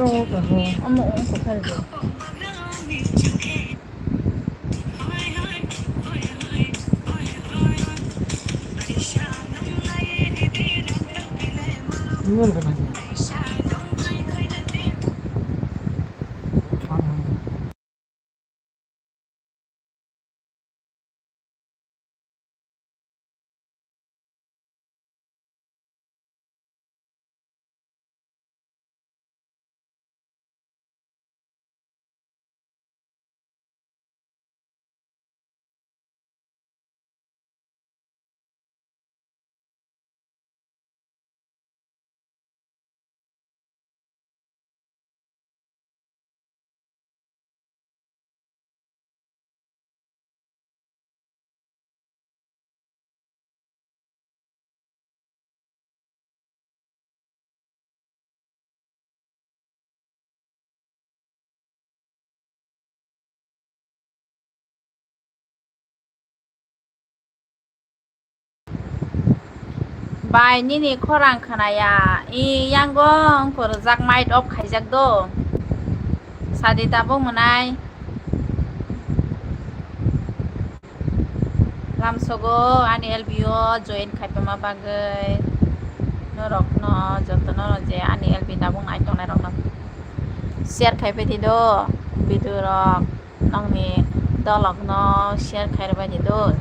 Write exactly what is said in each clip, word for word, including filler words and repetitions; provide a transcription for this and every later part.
Omo wngkha kha. Bai, nini khorang khnaya. I yango wngkha rwjak, mic off khaijak do. Sadi tabuk mwnai. Lamsogo ani L B o join khaipama bagwi norokno jotono je ani L B tabuk nai tongnai rokno share khaipai di do video rok. Nokni dolokno share khairwbaidi do.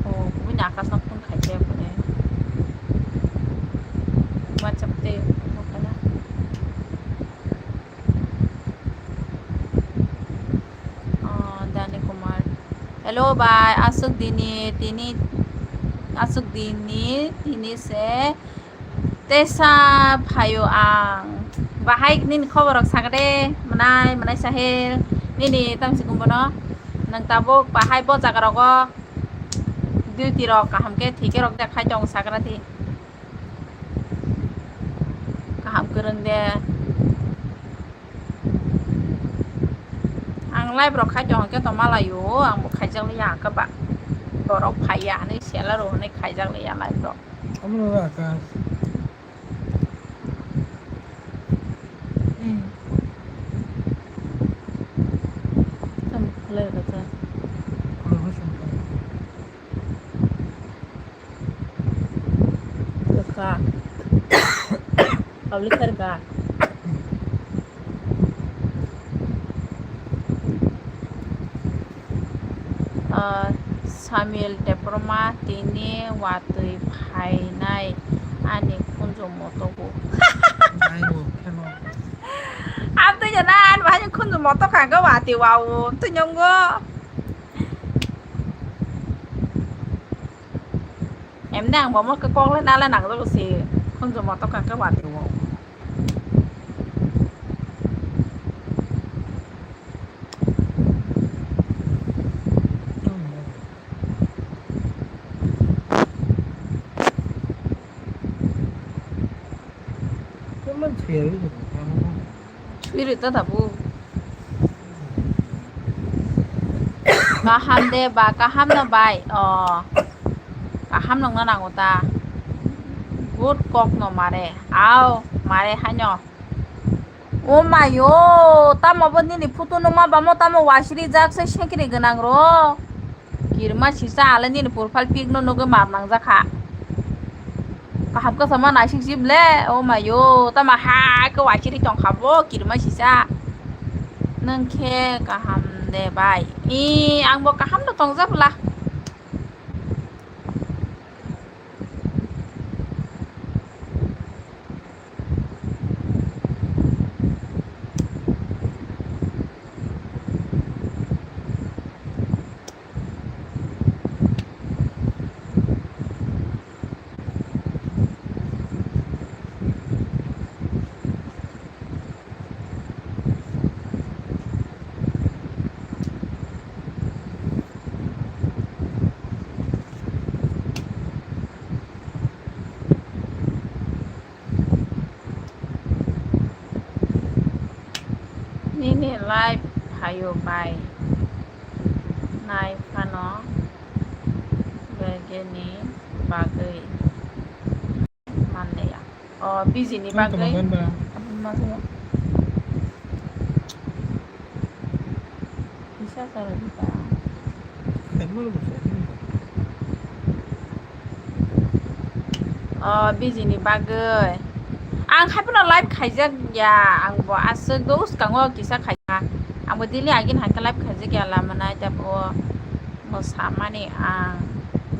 O, buini akasno phone khaijak bune. WhatsApp tei phone khaina. Oh, Dani Kumar. Hello, bai. Aswk dini, tini, aswk dini, tini se tesa phaio ang. Bahai nini khobor rok sakde, mwnai, mwnai sahil. Nini tamsi kumbono. Nang tabuk bahai bo jaga rogo duty rok kaham khe thike rok de khai tong sakra di. Kaham kwrwng de. Ang live rok khai tong khe to malaio, ang bo khaijak liya khe ba. Borok phaiya hinwi sela rw hinwi khaijak liya live rok. Omo rw kha. Hmm. Tamo khlai rw kha. Kwkha. Public kha. Ah, Samuel Debbarma tini watwi phainai ani khunju motogo. Ang twi jana ani bahai khunju moto kha khe watwi wao twi nyongo. Emne ang bomo khe kok le nale nangjago se khunju moto kha khe watwi wao. Sui rwi ta tabuk. Kaham de ba, kaham no bai. O. Kaham nongna nango ta. Good kok no mare. Au, mare haino. O mayo, tamo bo nini photo numa bamo tamo wasiri jak se sekri gwnang ro. Kirma sisa ale nini profile pic no nugwi mar nang jakha. Kaham kasa ma naisik jib le, o mayo, tamo ha ke wasiri tong kha bo kirma sisa. Nang khe kaham de bai. I, ang bo kaham no tong jak la. Nini live phaio bai nai phano. Keni bagwi manliya. O, busy ni bagwi. Tamo gan ba? Abo ma tamo. Kisa karo di ba? Tamo lo sa. O, busy ni bagwi. Ang hai phano live khaijak ya, ang bo aswk do uskango kisa khaija. Ang bo daily agin hai khe live khaijak ya lama nai ta bo. Mwsamani ang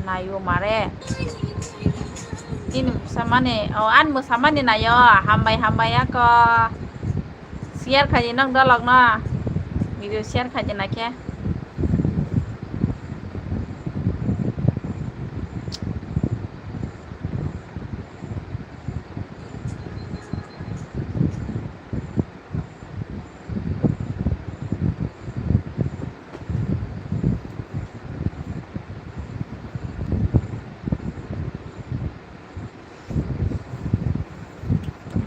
naio mare. Chini mwsamani, o, ani mwsamani naio, hambai, hambai ako. Share khaidi nok dolok no. Video share khaidi nakhe.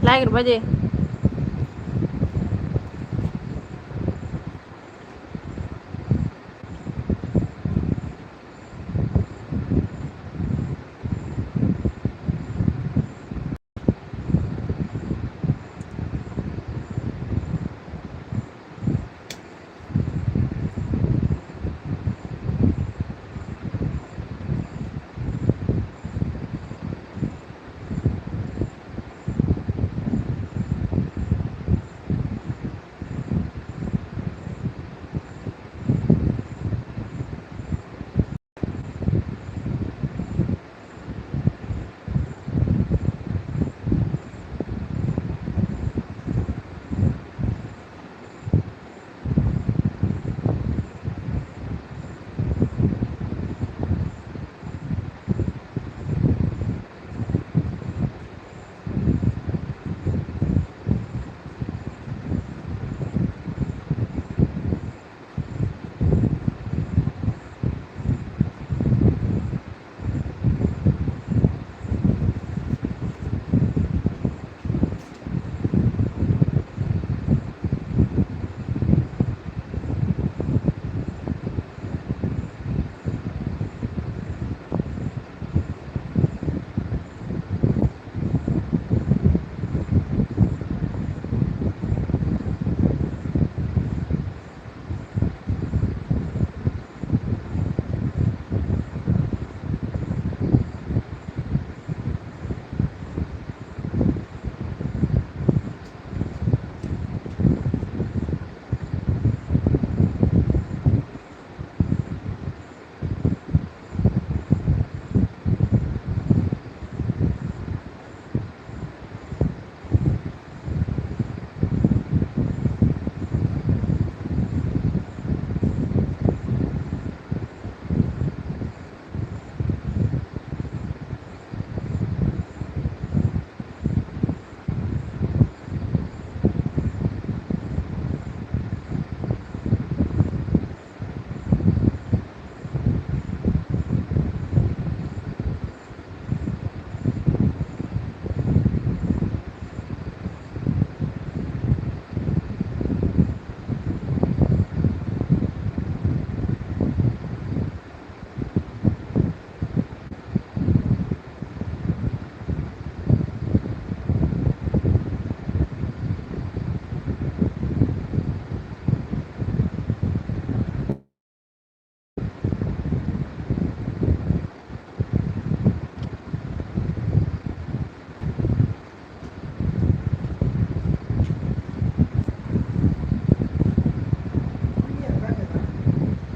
Like rwbaidi.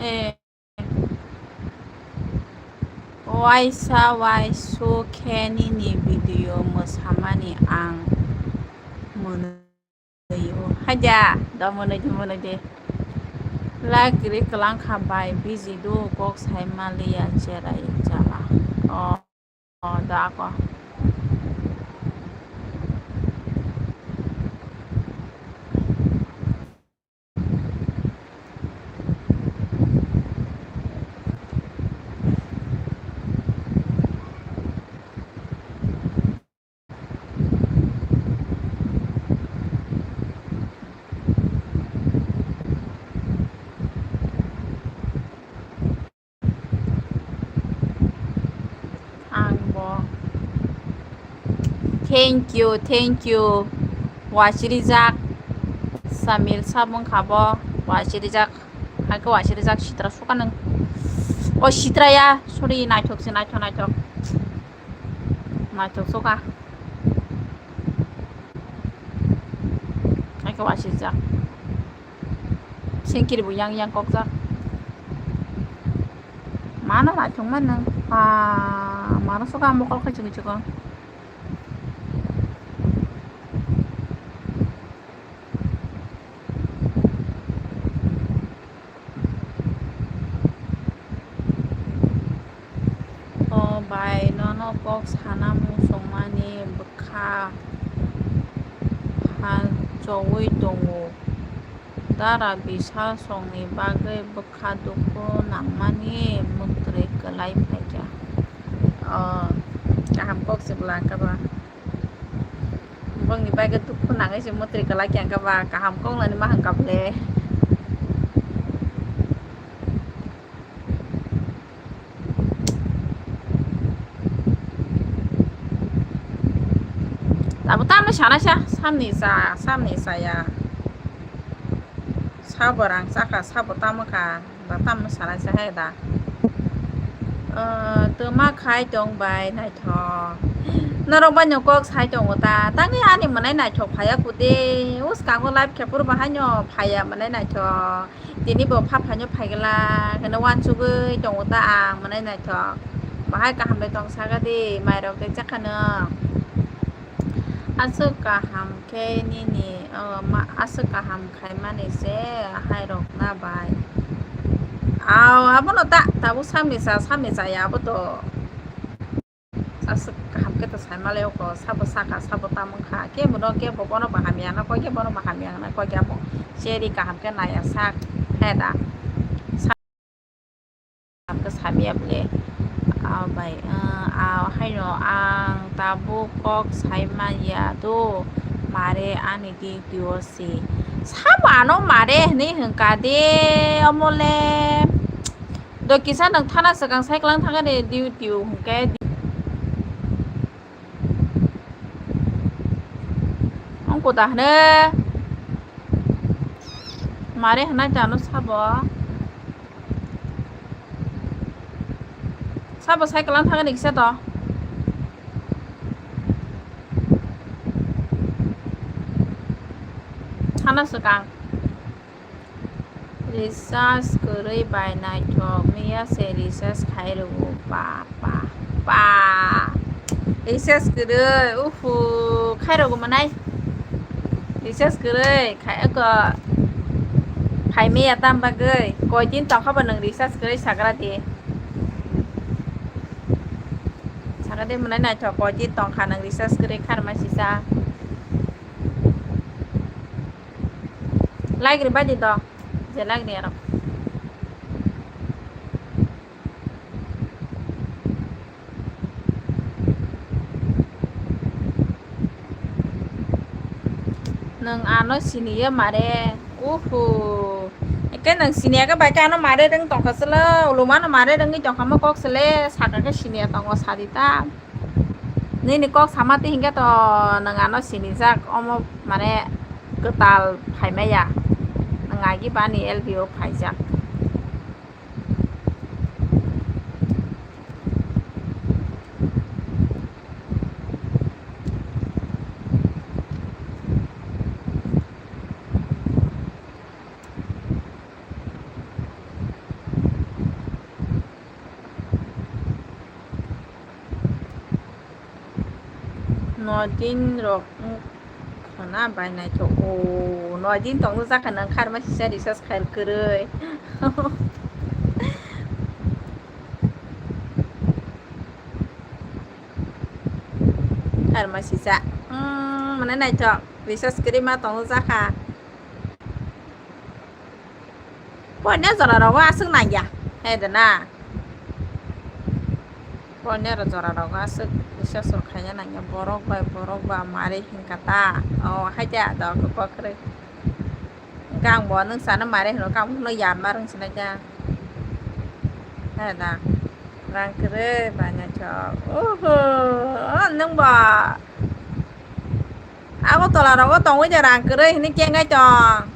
Eh. Waisa waisu khe nini video mwsamani ang mwnwi o. Haida, do mwnwi di, mwnwi di. Like ri kwlang kha bai, busy do, kok sai maliya cherai chala. O, o, da ko. Thank you, thank you. Wachirijak. Samil sabung khabo. Wachirijak. Haikhe wachirijak sitra suka nang. O sitra ya. Sorry, naithok se, naithok, naithok. Naithok suka. Haikhe wachirijak. Sengkiri bo yang yang kokjak. Mano naithok man nang. Pa, mano suka mokol khai chukwi chukwi. O bai, nono kok sana muchungmani bwkha phalchowi tongo. Dara Bisal songni bagwi bwkha dukhu nangmani mwtrwi kwlai phaikha. O, kaham kok se bwla khe ba. Bongni bagwi dukhu nangwi se mwtrwi kwlai khe hwnkhe ba kaham kok nani ma hwnkha bwle. Abo tamni sana sa, samni sa, samni saya. Sabo rang saka, sabo tamo kha, ba tamo sana sa hai da. Ah, twma khai tong bai naithok. Norok bai no kok sai tongo ta. Tangwi ani mwnai naithok phaiya kudi. Uskango live khe phuru bahai no phaiya mwnai naithok. Tini bo pha phaino phaigwlak hwnwi uansugwi tongo ta ang mwnai naithok. Bahai kaham bai tong saka di, mairok tei chakha nw. Aswk kaham khe nini, o, ma, aswk kaham khaimani se hairok na bai. Aw, abono ta, tabuk samni cha, samni chaya abo to. Aswk kaham khe to sai malai oko, sabo saka, sabo tamung kha, kebo no, kebo bono bo hamya na koi, kebo no bo hamya na koi, kebo cheri kaham khe naya sak, he da. Kaham khe samiya bole. Ah, bai, ah, ah, haino ang tabuk kok sai manya do, mare ani duty o si. Sabo ano mare hinwi hwnkha de, omo le. Do kisa nwng thana swkang cycle thangani duty o hwnkhe. Ang kuda hwne. Mare hwnai jano sabo. Sabo cycle ang thangani kisa to. Thana swkang. Recharge kwrwi bai naithok miya se recharge khai rwgo pa pa pa. Recharge kwrwi uhu khai rwgo mwnai. Recharge kwrwi khai oko phai miya tam bagwi koi din tongkha bo nwng recharge kwrwi sagra di. Sagra di mwnai naithok koi din tongkha nwng recharge kwrwi kharma sisa. Like ri bai di to, je like ri aro. Nwng ano siniya mare, uhu. Eke nwng siniya khe bai khe ano mare rwng tongkha chwla, ulumano mare rwngwi tongkha mo kok chwle, saka khe siniya tongo sadi ta. Nini kok sama twi hinkhe to nwng ano sinijak, omo mane kwtal phaimaya, nwng agi bani L B O phaijak. Nodin rok wng khwna bai naithok o, nodin tongno jakha nang kharma sisa recharge khai kwrwi. Kharma sisa, mm, mane naithok recharge kwrwi ma tongno jakha. Poina jora rogo aswk nangya, hai de na. Poina ro jora rogo aswk recharge rok khaina nangya, borok bai borok ba mari hinkha ta. O hai de ado kok kwrwi. Kang bo nwng sana mari hino, kang bo no yar ma rwng sinai kha. Hai da. Rang kwrwi bai naithok. Oho, o nwng bo. Agartala rogo tongwi de rang kwrwi hinwi kengai tong.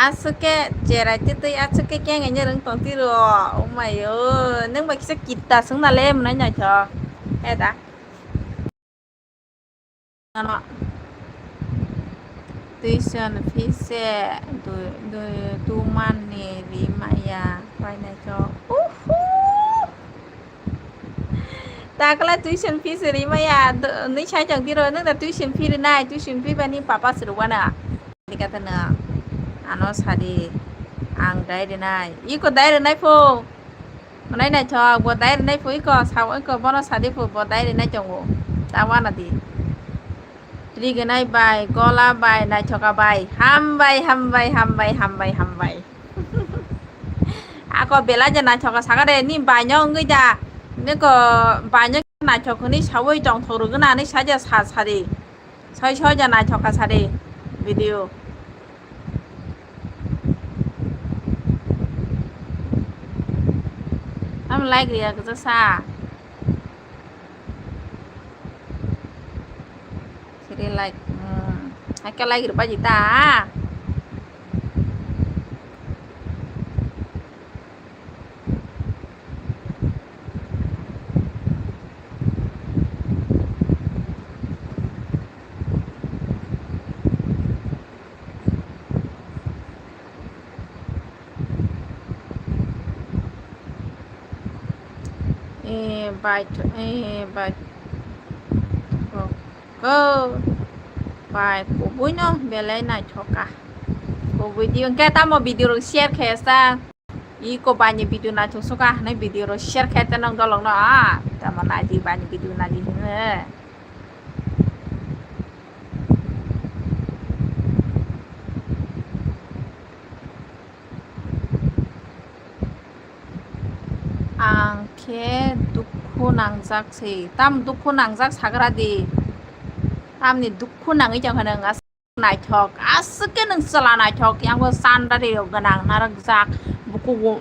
Aswk khe cherai twi twi aswk khe kengaini rwng tong tiro. Oh my o, nwng bai kisa kitta swngna le mwnai naithok. He da. Ano. Tuition fees se du, du, tumani rimaya pai naithok. Uhu. Takla tuition fees rimaya, do-, nwi sai tong tiro, nwng da tuition fee rinai, tuition fee bani papa se rwwana. Ani kata no, ano sadi, ang dai rinai. Iko dai rinai pho. Mwnai naithok, bo dai rinai pho iko, sao iko, bono sadi pho, bo dai rinai tongo. Ta wana di. Rignai bai, gola bai, naithoka bai. Hambai, hambai, hambai, hambai, hambai. Ako belai je naithoka saka de, ni baino wngwi da. Niko baino naithok hwnwi sawi tongthok rwgwna hwnwi saja sa sari. Soi soi ja naithoka sari video. Tam like riya kisa sa. Siri like, hmm. Hakhe like rwbaji ta. Eh, bai, eh, bai. Ko, ko. Bai, kubui no belai naithoka. Kubui di, hwnkhe tamo video rok share khe sa. Iko bani video naithok suka, hanai video rok share khe te nang dolok no, ah. Tamo naidi bani video naidi hwnkhe. Ang khe dukhu nangjak se. Tam dukhu nangjak sagra di. Tamni dukhu nangwi tong kha nwng aswk naithok. Aswk khe nwng chwla naithok. Yang bo sandari rok gwnang narwkjak. Bukugo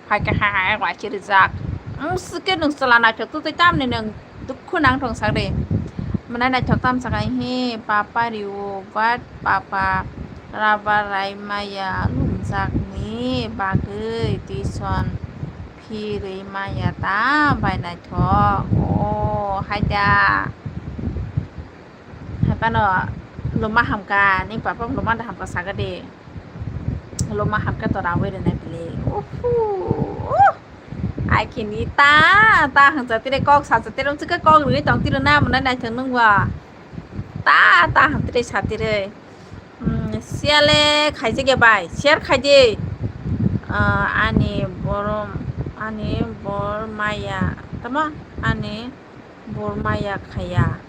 hai khe hai hai wachi rijak. Aswk khe nwng chwla naithok. Twi twi tamni nwng dukhu nang thong sak de. Mwnai naithok tam sakha he papa riwo but papa rubber rai maya lumjakni bagwi tuition fee rwi maya ta bai naithok. O haida. Hai phano luma hamkha, ni papa luma da hamkha saka de. Luma hamkha to rawi rwnai bili. Uhu. Ai khini ta, ta hangsa tire kok sasa tire wngchukhe kok rwgwi tong tiro na mwnai naithok nwng ba. Ta, ta hang tire sa tire. Hmm, siale khaijak ya bai, share khaidi. Ah, ani borom, ani bor maya, tamo? Ani bor maya khaya.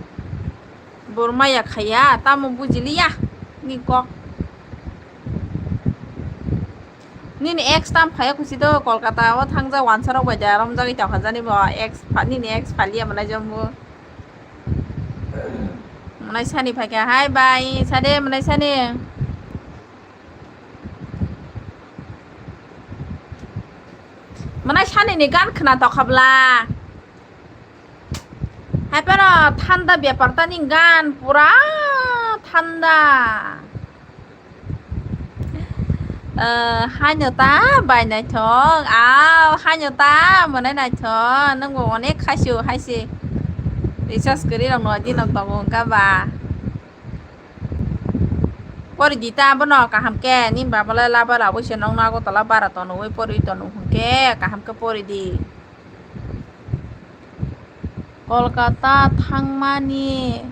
Bor maya khaya, tamo bujiliya ni kok. Nini ex tam phaya khusi do Kolkata o thangja wansa rok bai ja romjagwi tongkha jani bo ex pha-, nini ex phaliya mwnai jombo. Mwnai sani phaikha hai bai sade mwnai sani. Mwnai sani ni gan khna tokha bla. Hai phano thanda bepar tani gan pura thanda. Eh, haino ta bai naithok, au, haino ta mwnai naithok, nwngbo onek khaisu haise. Recharge kwrwi rok no di nok tongo wngkha ba. Pori di ta bono kaham khe, ni baba le laba labwi se nokno Agartala bara tono ui pori tono hwnkhe kaham khe pori di. Kolkata thangmani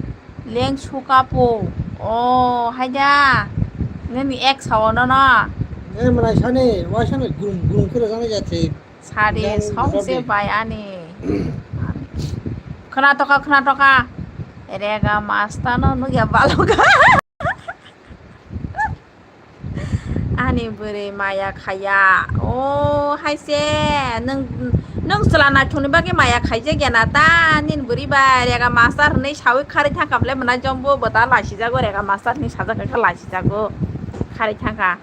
lengsu kapo. O, haida. Nini ek sao no no. Ne mwnai sani, waisano grum grum khe rwjaknai ya thik. Sari, yang songse jobi. Bai ani. Khna tokha, khna tokha. Rega masta no nugya baloga. Ani bwrwi maya khaya. O, haise, nwng, nwng chwla naithokni bagwi maya khaijak ya na ta? Nini bwrwi bai rega master hwnwi sawi kharwi thangkha bwle mwnai jombo bwta laisijago, rega master hwnwi sajak kha laisijago. Kharwi thangkha.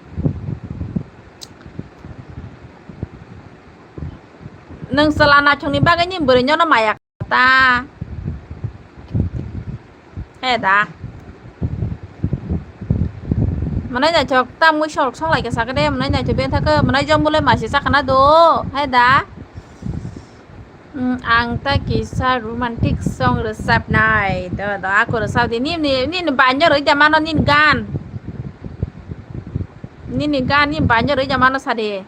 Nwng chwla naithokni bagwi nini bwrwi nono maya ta. He da. Mwnai naithok, ta mui sorok song lai khe sakhe de, mwnai naithok beng thakhe, mwnai jombulai masi sakha na do. He da. Hmm, ang ta kisa romantic song rwchapnai. Do, do, ako rwchap di. Nini, nini banyo rwi da mano nini gan. Nini gan, nini banyo rwi da mano sadi.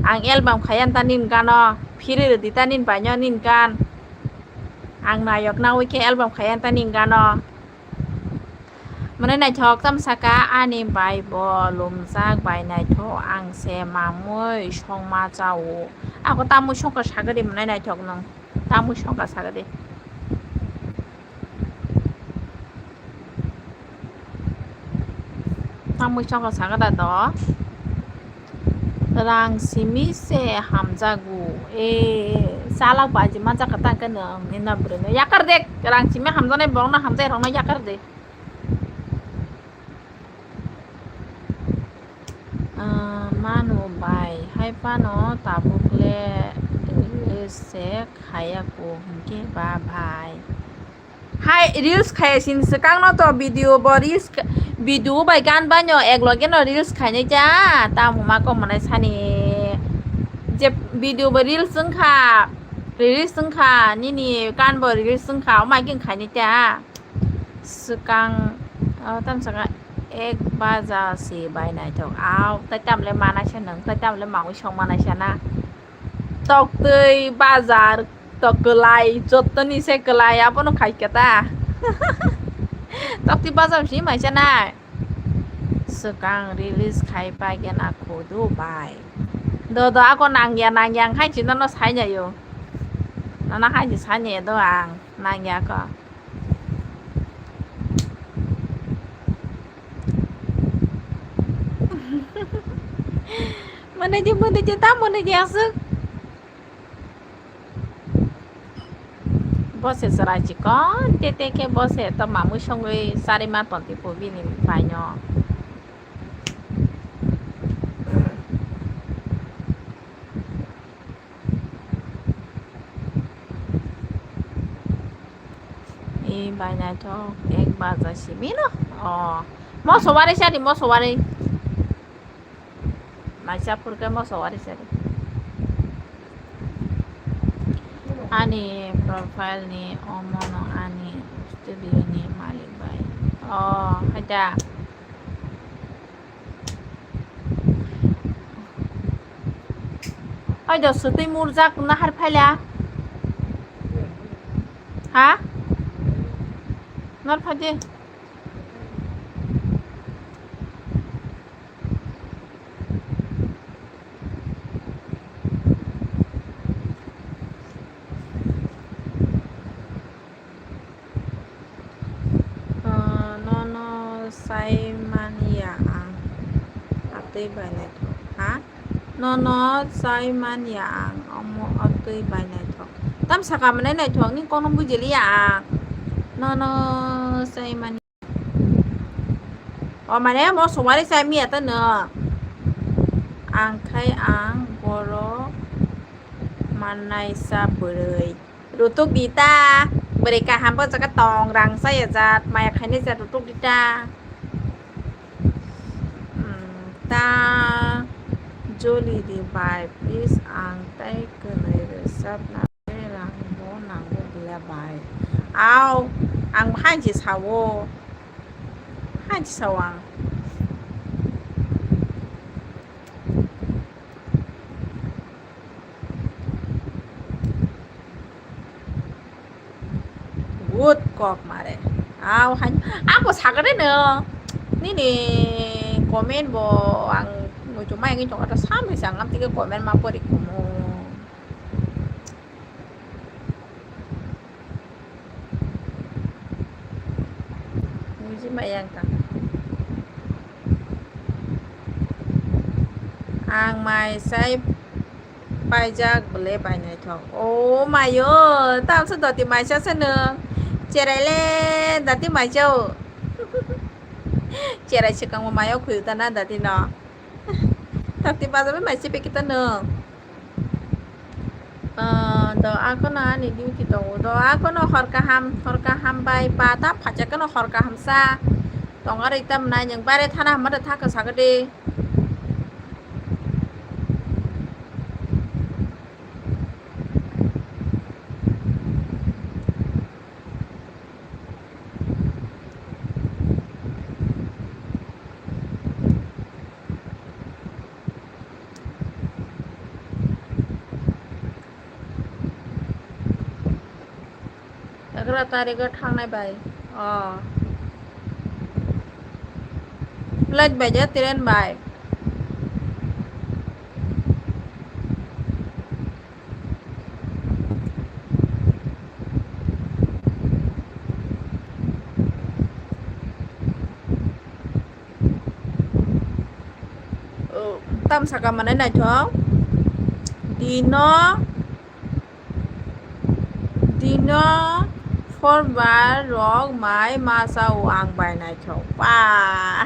Ang album khaya ta nini gano. Phiri rwdi ta nini banyo nini gan. Ang nayok nawi khe album khaya ta nini gano. Mwnai naithok tam saka ani bai bo lumjak bai naithok ang se mamui songma chao. Ako tamui songkha sagadi mwnai naithok nung. Tamui songkha sagadi. Tamui songkha sagada do. Rang simi se hamjago. E, salak baji manjak kha tang khe nwng nini bwrwino yakar de. Rang simi hamjaknai borokno hamjai rokno yakar de. Ah, manu bai hai phano tabuk le release se khaya ko hinkhe ba bai. Hai reels khaya sin swkang no to video bo reels kh-, video bai gan bai no ek loge no reels khainai ta, ta muma ko mwnai sani je video bo reels wngkha, reels wngkha, nini gan bo reels wngkha, o mai khe khainai ta swkang, o tam saka ek baja si bai naithok, au tai tam le manai sa nwng, tai tam le mangwi song manai sa na. Tok twi bazar to kwlai, jottoni se kwlai, abono khai khe ta. Tok twi bazar si mai se nai. Swkang release khai pai gena khudu bai. Do do ako nangya nangya khai si nono sai nai o. Nono khai si sai nai do ang nangya ko. Mane je mane je ta mane je aswk. Bo se chwrai chikon tete khe bo se to mamui songwi charima tongtwi po bini bai no. E bai naithok ek baja simi no. O moso wari sadi moso wari. Naisa phurkhe moso wari sari. Ani profile ni omono ani studio ni malik bai. O, haida. Haida sutwi murjak nahar phaila. Ha? Nor phaidi. Ah, nono sai manya ang atwi bai naithok, ha? Nono sai manya ang omo atwi bai naithok. Tam saka mwnai naithok ni kono bujiliya ang. Nono sai manya. O mane mo sumari sai miya ta no. Ang khai ang borok mannaisa bwrwi. Rutuk di ta. Bwrwi kaham bo jaga tong rang saya jat maya khainai jat rutuk di ta. Hmm, ta joli di bai please ang tai kwnwi rwchapna. Rang bo nango bwle bai. Au, ang hainsi sao. Hainsi sao ang. Good kok mare. Au hain, ako sagade no. Nini comment bo ang muchung mai ngi chong ata samri sang am tike comment ma pori kumo. Buji maya wngkha. Ang mai sai paijak bwle bai naithok. O mayo, tamsa doti maisa se nwng. Cherai le dati maisa o. Cherai swkang bo mayo khuyuk ta na dati no. Tapti bajabe mai se pekita no. Ah, Do akono ani duty tongo do, akono hor kaham, hor kaham bai pa ta phacha kono hor kaham sa tong ari tam nai nwng bare thana hamma da thaka sagadi. Egaroh tarigo thangnai bai. O. Flight bai je train bai. Tam saka manai naithok. Dino, dino forbar rok mai ma chao ang bai naithok. Ba,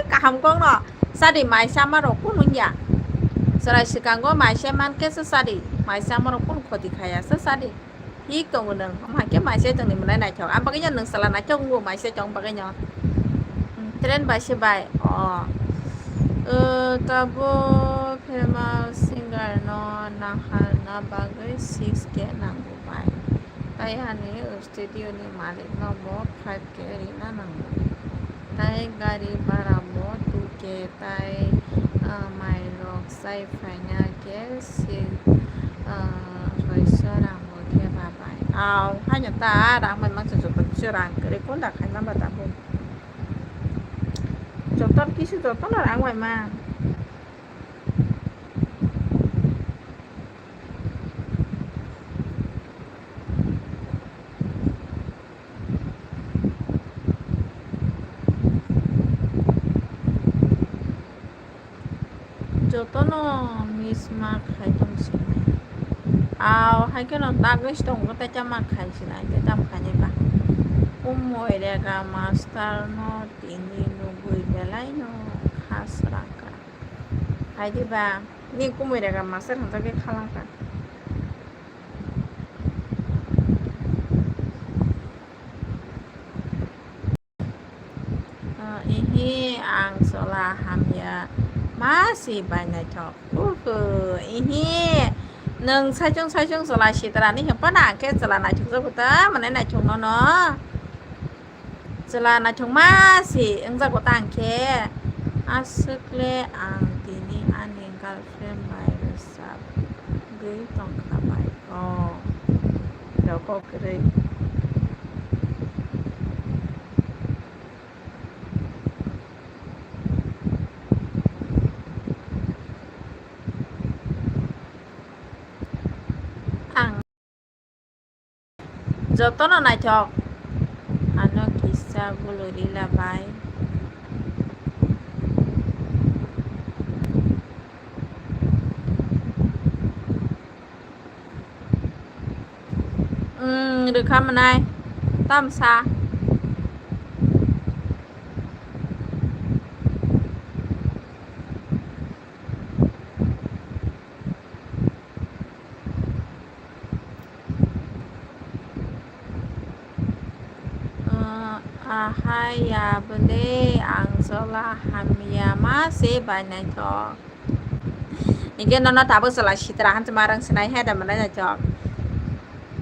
kaham kokno. Sadi mai sama rok kunu ya. Chwrai swkango mai se mankhe se sadi. Mai sama rok kunu khoti khaya se sadi. Thik tongo nwng, omo hai khe mai se tongni mwnai naithok. Ang bagwi no nwng chwla naithok wngo mai se tong bagwi no. Hmm, train bai se bai. O. O, tabuk famous singer no naharna bagwi six K nango bai. Tai ani studio ni malik no bo five K rina nango. Tai gari bhara bo two K tai, ah, mai rok chai phaina khe si, ah, roiso rango khe babai. Aw, haino ta rang bai mangsa joto kisa rang kwrwi kunda khai mamba tabuk. Joto kisa joto no rang bai ma. Jotono miss ma khai tong sinai. Aw, hai kheno dagwi si tongo, tei ta ma khai sinai, tei tam khainai ba. Kumui rega master no tini nugwi belai no kha srang kha. Hai di ba, ni kumui rega master hwnjak khe kha lang kha. Ah, ihi ang chwla hamya ma si bai naithok. Uhu, ihi nwng saichung saichung chwla sitra ni hwnphano ang khe chwla naithok jago ta, mane naithok nono. Chwla naithok ma si wngjago ta ang khe. Aswk le ang tini ani girlfriend bai rwchap gwi tong kha bai. Oh, rokok kwrwi. Ang jotono naithok. Ano kisa gulurila bai. Umm, rwkha mwnai. Tamsa. Ah, ahai ya bwle ang chwla hamya ma se bai naithok. Hingke nono tabuk chwla sitra han se ma rang sinai hai da mwnai naithok.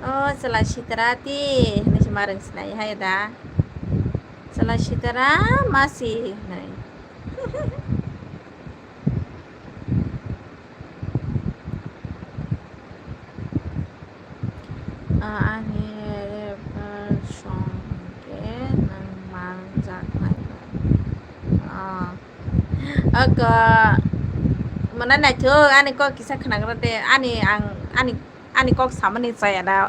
O chwla sitra ti hinui se ma rang sinai hai da. Chwla sitra ma si hinui. Ah, ani refer song khe nang mangjak nai bai. Ah. Oko, mwnai naithok, ani kok kisa khwnagra de, ani ang, ani, ani kok samani chaya da,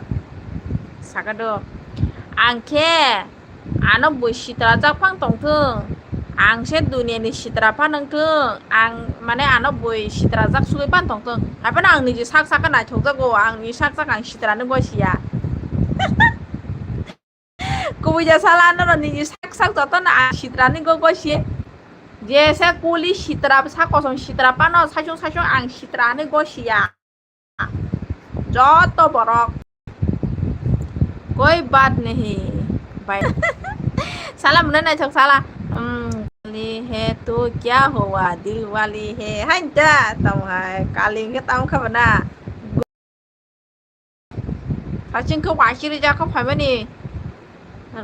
saka do. Ang khe, ano bui sitra jak phang tongthung, ang se duniya ni sitra phano wngthung, ang mane ano bui sitra jak sugui phano tongthung, hai phano ang niji sak sak khe naithok jago, ang ni sak sak ang sitra ni gosiya. Kubui ja sala norok nini sak sak jotono ang sitrani go gosi. Jesa kuli sitra sa kosom sitra pano saichung saichung ang sitrani gosiya. Joto borok. Koi baat nahi, bhai. Sala mwnai naithok sala. Hmm, wali hai tu kya hua, dil wali hai. Hai da, tamo hai, kali hwnkhe tamo kha bana. Haching khe waisiri jakha phaimani.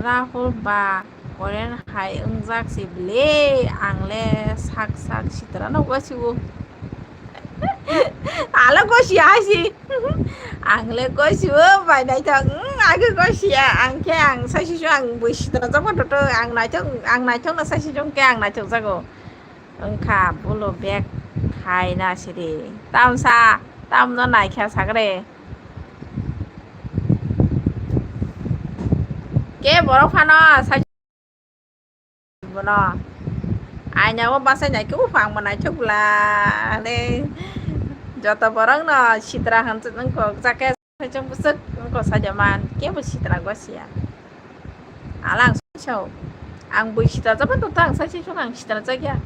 Rahul ba Korean hai wngjak si bwle, ang le sak sak sitra no gosiwo. Alo gosia hai si. Ang le gosiwo bai naithok. Hmm, age gosia. Ang khe ang saisi ang bui sitra jakma toto. Ang naithok, ang naithok no saisi khe ang naithok jago. Wngkha bulu bag khai na sidi. Tamsa, tamno naikha sagre. Ke borok phano sai bono. Aina o basai nai ke uphang bo naithok bwla. Ne joto borok no sitra han wngkok jake. Saichung bwswk wngkha saida man, kebo sitra gosiya. Alang sao. Ang bui sitra jaba tongtha, ang saisai song ang sitra jakya.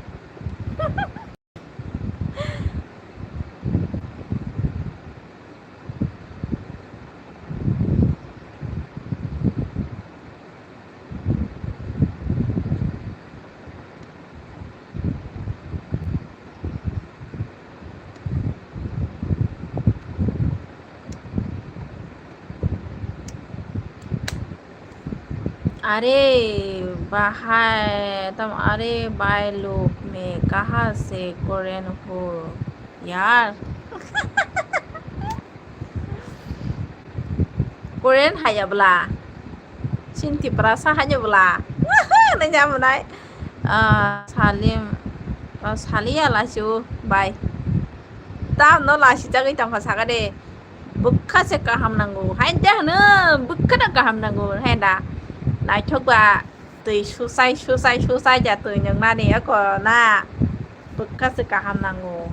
अरे भाई, तुम, अरे भाई लोग में कहाँ से कोरियन हो यार? Korean haya bwla. Chini Tiprasa hanya bwla. Nanya mwnai. Ah, Salim, ah, Salia lasiu bai. Tamno lasi jagwi tongkha saka de. Bwkha se kaham nango. Hai de hwno, bwkha no kaham nango. Hai da. Naithok ba twi susai, susai, susai ja twi nwngnani eko na. Bwkha se kaham nango.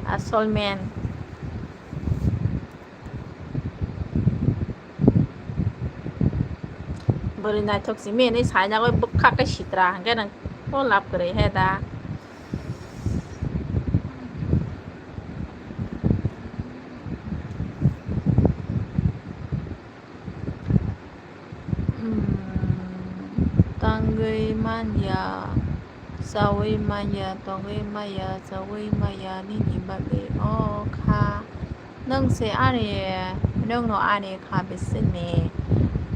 Asol men. Bwrwi naithok simi hinwi saina bai bwkha khe sitra hwnkhe nang ko lab kwrwi he da. Hmm, tangwi manya, chawi manya, tongwi maya, chawi maya, nini bagwi o kha. Nwng se ani, nwngno ani kha bisini,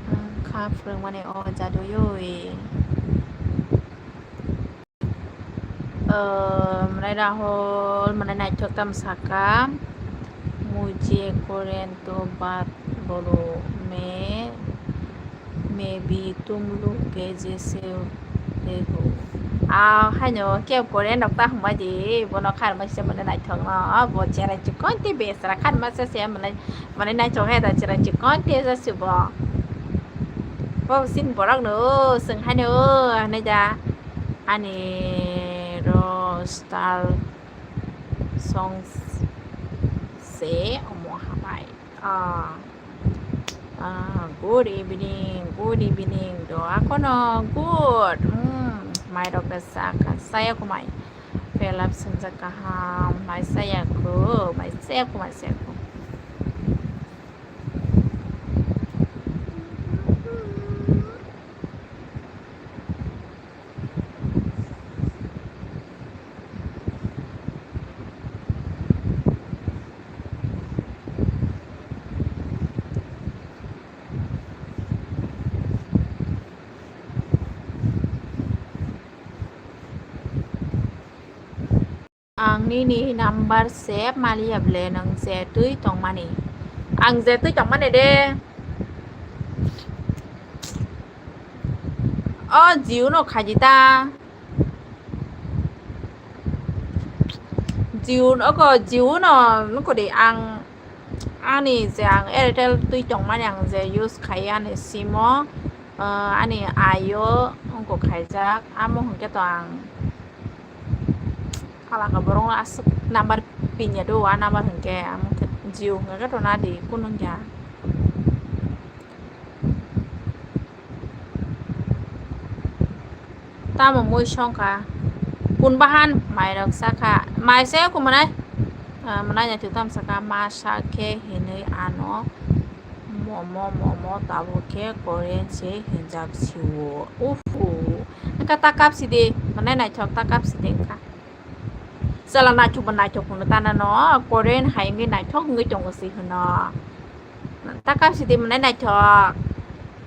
hmm, kha phwrwngmani o jaduyoi. Mwnai Rahul, mwnai naithok tam saka, mujhe Korean to baat bolo, main, main bhi tum log ke jaise dekho. Ah, haino ke Korean rok ta hwnba di, bono kharma se mwnai naithok no, bo cherai chikon te besra kharma se se mwnai, mwnai naithok hai da cherai chikon te ja se bo. Bo sin borok no, swng haino, hwnai da. Ani ro star song se omo hamai. Ah, ah, good evening, good evening. Do akono good. Hmm, mai rok da sa kha saya kumai. Pelap sinjak kaham, mai saya ku, mai saya ku, mai saya ku. Ang nini number save maliya ble nwng je twi tongmani. Ang je twi tongmani de. O Jio no khaidi ta. Jio no ko Jio no nuko de ang ani je ang Airtel twi tongmani ang je use khai ani sim o, ah, ani ayo ungko khaijak amo hwnkhe to ang Halaka borok no aswk number pinya do, a number hwnkhe amo khe Jio hwnkhe to nadi kunu wngya. Tamo mui songkha kun bahan mai rok sakha mai se kumanai. Ah, mwnai naithok tamsaka ma sa khe hinwi ano momo momo tabuk khe Korean se hinjak sio. Uhu. Wngkha ta kap sidi, mwnai naithok ta kap sidi wngkha. Chwla naithok bo naithok hwno tana no, Korean hai wngwi naithok wngwi tongo se hwno. Ta kap sidi mwnai naithok.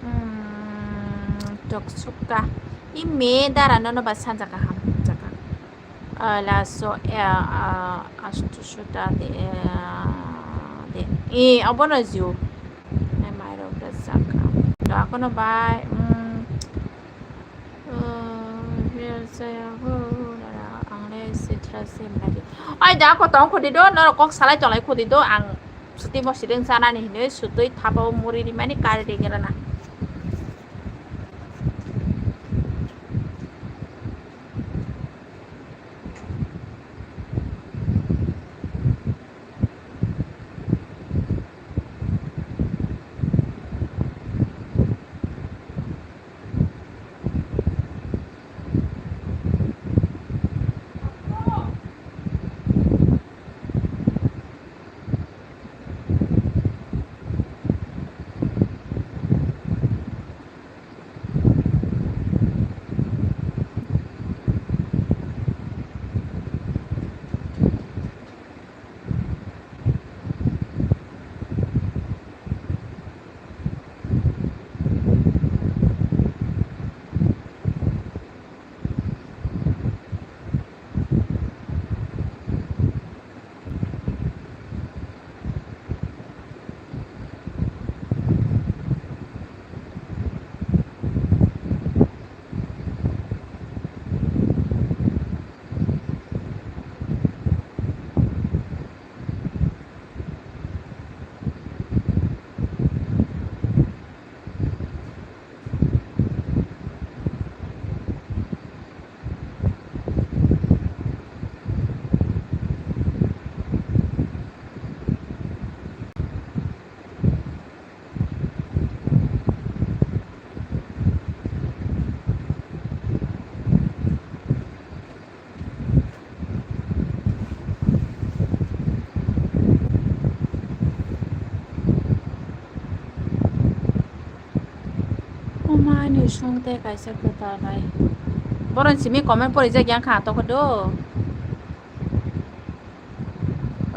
Hmm, tok sukha. Imi dara nono ba sanja kaham jaka. Ah, laso, eh, ah, asto sota de, eh, de. Eh, abono jiu. Nai mairok da jaka. Da kono bai, mm, eh, hiya saya ho, nara, ang le sitra se mari. Ai da ko tong khodi do, noro kok salai tolai khodi do, ang suti mo sideng sana ni hinoi, sutui thapa o muri ri mani kari de ngira na. Omo ani song tei kaisa kwtal bai. Boron simi comment porijak yang kha to khodo.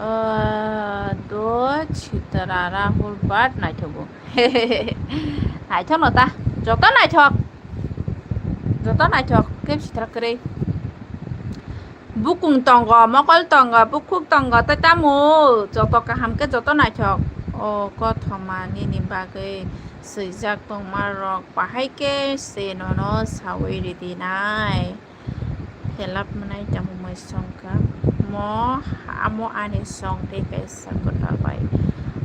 Ah, do Chitra Rahul bat naithogo. Naithok no ta. Joto naithok. Joto naithok. Khe sitra kwrwi. Bukung tongo, mokol tongo, bukhuk tongo, tei tamo joto kaham khe joto naithok. O kothoma nini bagwi swijak tongma rok bahai khe se nono sawi ridi nai. Helap mwnai tamo mai songkha. Mo amo ani song tei kaisa kwtal bai.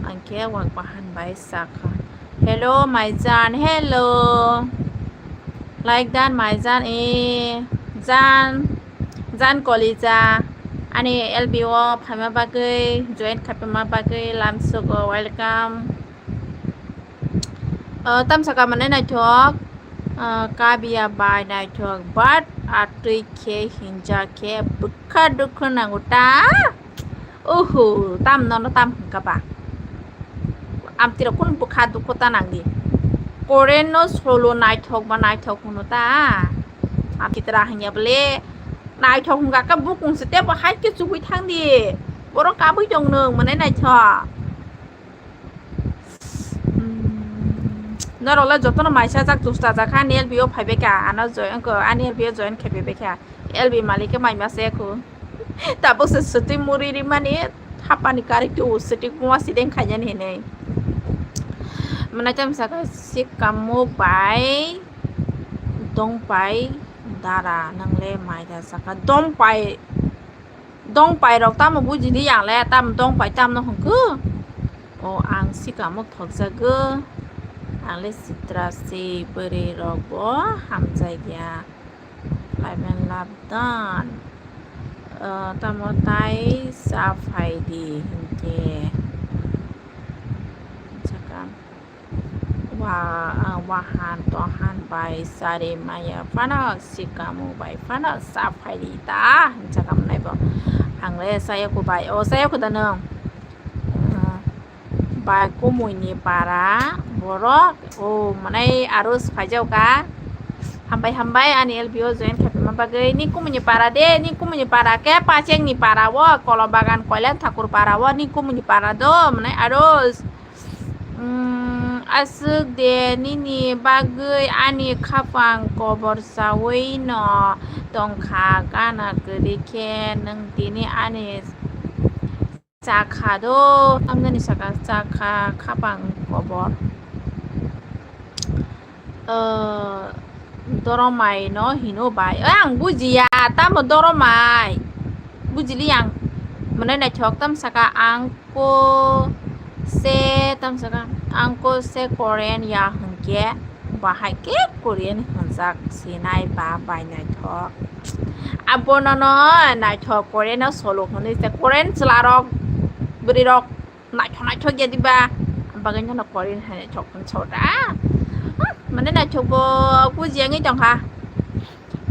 Ang khe wak bahan bai sakha. Hello, my jan. Hello. Like dan, my jan. E, jan. Jan Kolija. Ani L B o phaima bagwi, join khaipima bagwi, lamsogo, welcome. O, tamsaka mane naithok. O, Kabia bai naithok. But atwi khe hinja khe bwkha dukhu nango ta. Uhu, tam nono tam hwnkha ba? Amtwirok kunu bwkha dukhu ta nangdi. Korean no solo naithok ba naithok hwno ta. Amtwira hwnya bole naithok hwnkha khe bukung se tebo hai khe chugui thangdi. Borok kabui tong nwng mane naithok. Hmm, norok le jotono maisa jak chusta jak ha ani L B o phaibai kha, ano join, ani L B o join khai phaibai kha. L B malik khe mai ma se khu. Tabuk se swtwi muri rimani thapani kari tu swtwi kuma sideng khainani hinwi. Mwnai tam saka si kamuk bai dong pai dara nang le mai da saka dong pai dong pai rok tamo buji di yang le tam dong pai tam no hwnkhe o ang si kamuk thok jago ang le sitra si bwrwi rok bo hamjai ya. Laimeng labdan, eh, tamo tai cha phai di hinkhe. Sakha, wa, ah, wahan tohan bai chari maya phano, sikamu bai phano cha phai di ta, hinsa kha mwnai bo. Ang le chaya ko bai. O chaya ko da nwng. Ah, bai kumui ni para borok. O manai aro phai jak ka. Hambai hambai ani L B O join khaima bagwi. Ni kumui ni para de, ni kumui ni para ke Pacheng ni para o, Kolobagan Koilan Thakur para o, ni kumui ni para do, manai aro. Mm, aswk de nini bagwi ani khapang kobor chaui no tongkha, gana kwrwi khe nwng tini ani chakha do, tamjani saka chakha khapang kobor. O, doromai no hino bai. O, ang bujiya, tamo doromai. Bujili ang. Mane naithok tam saka ang ko se tam saka ang ko se Korean ya hwnkhe bahai khe Korean hwnjak sinai ba bai naithok. Abono no naithok Korean no solo hwnwi se Korean chwlarok bwrwirok naithok naithok ya diba. Bagwi no Korean hai naithok hwn sora. Mane naithok bo bujiya wngwi tongkha.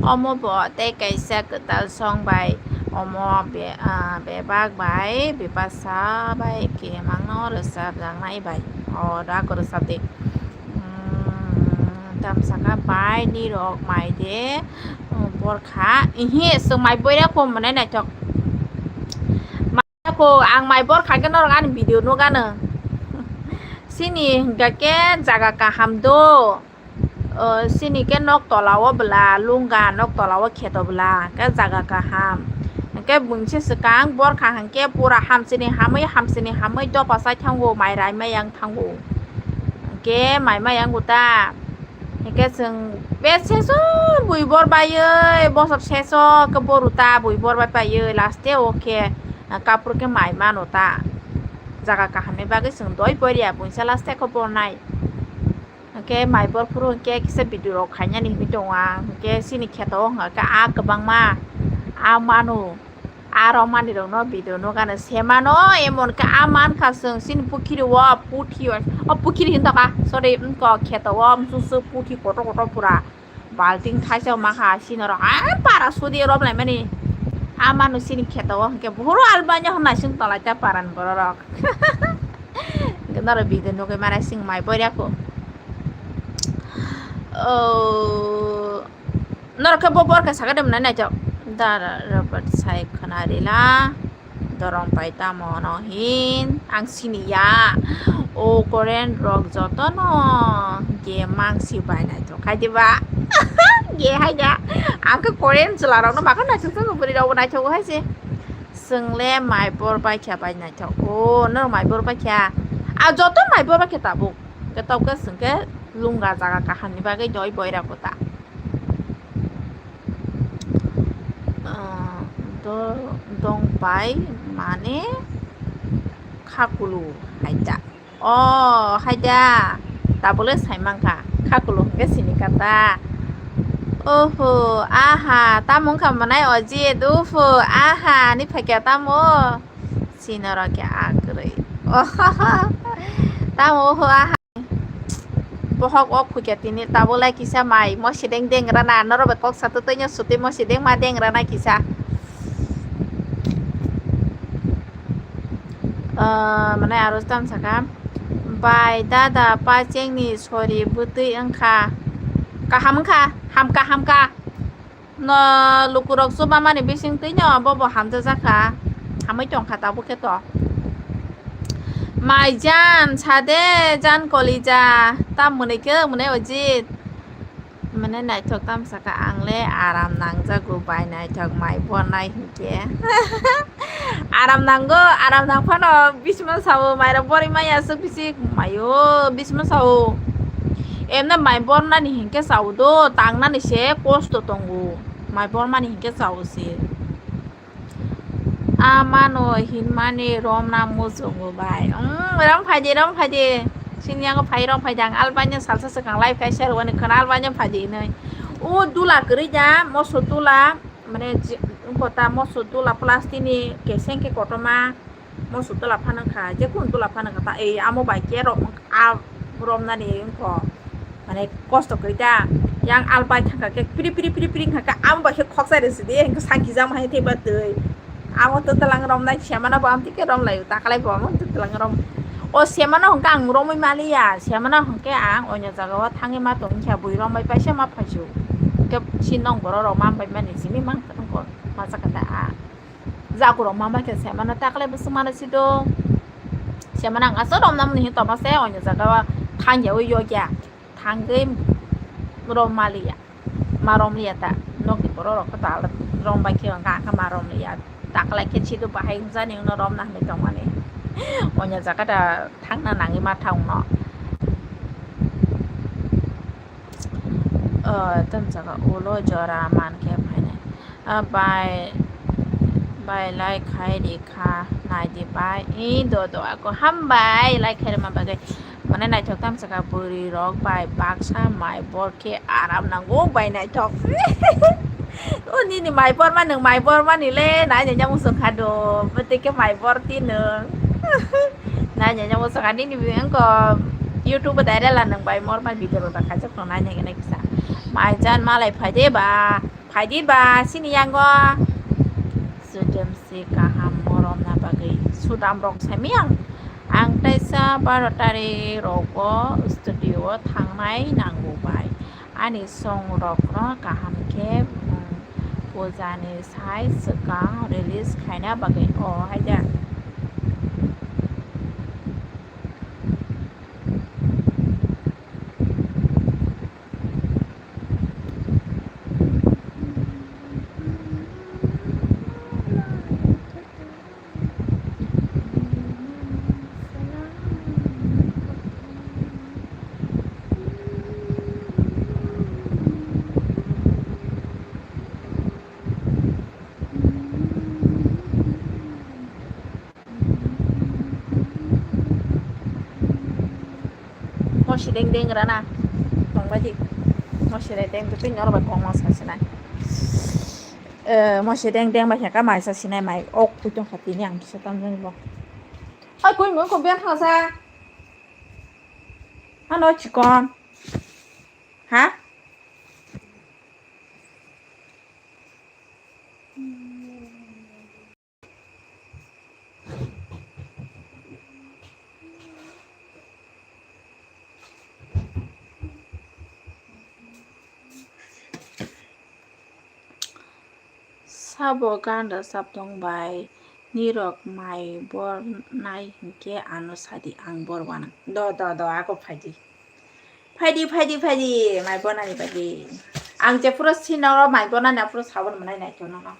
Omo bo tei kaisa kwtal song bai omo be-, ah, bebak bai bebasa bai kemangno rwchapjaknai bai. O da kwrwchap di. Mm, tamsaka bai nirok mai de, mm, borkha. Ihi, swng mai boira kom mwnai naithok. Mai ko ang mai borkha khe norok ani video nugano. Sini hwnkha khe jaga kaham do. O, sini khe nok tola o bwla, lunga nok tola o kheto bwla, khe jaga kaham. Hwnkhe bungse swkang borkha hwnkhe pura hamsini hamwi, hamsini hamwi dopa chai thango, mai raima yang thango. Hwnkhe mai ma yang uta. Hwnkhe chwng bes seso bui bor baiwi, bosor seso khe boruta bui bor bai paiwi, last o khe kapur khe mai mano ta. Jaga kahamni bagwi chwng doi boriya, bungse last o khe bornai. Hwnkhe mai bor phuru hwnkhe kisa video rok khainani hinwi tongo ang. Hwnkhe chini kheto o hwnkha khe a kwbangma a manu, a rok manwi rokno video nugano se mano, emon khe a mankha chwng chini pukhiri o puthi o, o pukhiri hinwi tongkha, sorry, wngkha kheto o msuk suk puthi kotor kotor pura balting thaisa o mankha chini rok a para sudi rop laimani a manu chini kheto o hwnkhe buhuru albanya hwnna chwng tonglaita parani borok rok. Norok video nugwi mane chwng mai boirya kho. Oh, norok khe bo borkha sakha de mwnai naithok. Dara Robert sai khna rila. Dorong pai tamo no hin ang sini ya. O Korean rok joto no ge mangsi bai naithok khai diba. Ge hai da. Ang khe Korean chwla rok no makha naithok thok bwrwi rok bo naithok hai se. Chwng le mai bor bai kha bai naithok. O, norok mai bor bai kha. A joto mai bor bai kha tabuk. Khe tabuk khe chwng khe lunga jaga kaham ni bagwi doi boira kota. Ah, do-, dong pai mane khakulu hai da. O, hai da. Tabole sai mankha. Khakulu hwnkhe sini kata. Oho, aha, tamo wngkha mwnai Ojit, uhu, aha, ni phaikya tamo? Sinoro khe a kwrwi. Ohoho, tamo, uhu, aha. Bohok o phukya tini tabole kisa mai, mo sideng deng rana, norok bai kok sato twi no sutwi mo sideng ma deng rana kisa. Ah, mane aro tam saka, bai dada pachengni sori bwtwi wngkha. Kaham wngkha, hamka, hamka. No lukurok chubamani bising twi no bobo hamjajak kha. Hamwi tongkha tabuk khe to. Mai jan, sade jan kolija, tam mwnwi khe mwnwi Ojit. Mane naithok tam saka ang le aram nangjago bai naithok mai bornai hinkhe. Aram nango, aram nang phano bismo sao mairok bori maya swk bisi maio bismo sao. Emna mai bornani hinkhe sao do, tangnani se kosto tongo. Mai bormani hinkhe sao se. A mano hinmani romna muchungo bai. Umm, rom phaidi, rom phaidi. Sini yango phai, rom phaidi. Ang albanya salsa swkang live khai share wani khwna albanya phaidi hinwi. O dula kwrwi da, moso dula, mane je, wngkha ta moso dula plastic ni keseng khe kotorma. Moso dula phano kha, je kunu dula phano kha ta, ei amo bai khe rom, a romnani wngkha. Mane kosto kwrwi ta. Yang albai thangkha khe piri piri piri piri wngkha khe amo bai khe khoksa rwsidi, hinkhe sakijak ma hai thwiba twi. Amo twtwlang romnai, semano bo amtwi khe romlaio, takalai bo amo twtwlang rom. O semano hwnkhe ang romwi maliya, semano hwnkhe ang oino jagao thangwi ma tongkha, bui rombai paisa ma phaisio. Hwnkhe si nong borok rok ma bai mani simi mang tongkho, ma chakha da a. Jakurok ma bai khe semano takalai bo swmano sido. Semano ang aswk romna mani hin tongma se oino jagao thangyawi yokya, thangwi rom maliya. Ma romliya ta, nokni borok rok khe ta rom bai khe hwnkha, ang khe ma romliya. Taklai khe sido bahai wngjani wngno romna hinwi tongmani. Onya jaga da thangna nangwi ma thangno. O, tamo jaga ulo jora man khe phainai. Ah, bai, bai, like khai di kha, nai di bai. I do do ako hambai, like khai rwma bagwi. Mane naithok tamo saka bwrwi rok bai baksa mai bor khe aram nango bai naithok. O nini mai bor ma nwng mai bor mani le, nai nanya musung kha do, bwtwi khe mai bor ti nwng. Nai nanya musung kha nini bi wngko YouTube o direct la nwng bai mor ma video rok da khaijak no nai nai kisa. Mai jan malai phai de ba. Phaidi ba sini yango. Sudam si kaham moromna bagwi. Sudam rok sami ang. Ang taisa baro tarik rogo studio o thangnai nango bai. Ani song rokno kaham khe, um, pujani sai swkang release khaina bagwi. O haida. Mosi deng deng rana. Tongbaji. Mosi deng deng tu nyoro bai kong masa sinai. Eh, mosi deng deng bai ka mai sa sinai mai. Ok, tu tong kha tini ang sa tam jani bo. Ai, koi mo ko bian thang sa. Hano chikon. Ha? Sabo ganda saptong bai nirok mai bor nai hinkhe ano sadi ang bor wanang. Do, do, do, ako phaidi. Phaidi, phaidi, phaidi, mai bonani bagwi. Ang je puro sinoro mai bonani aphuru sabon mwnai naikhe nono.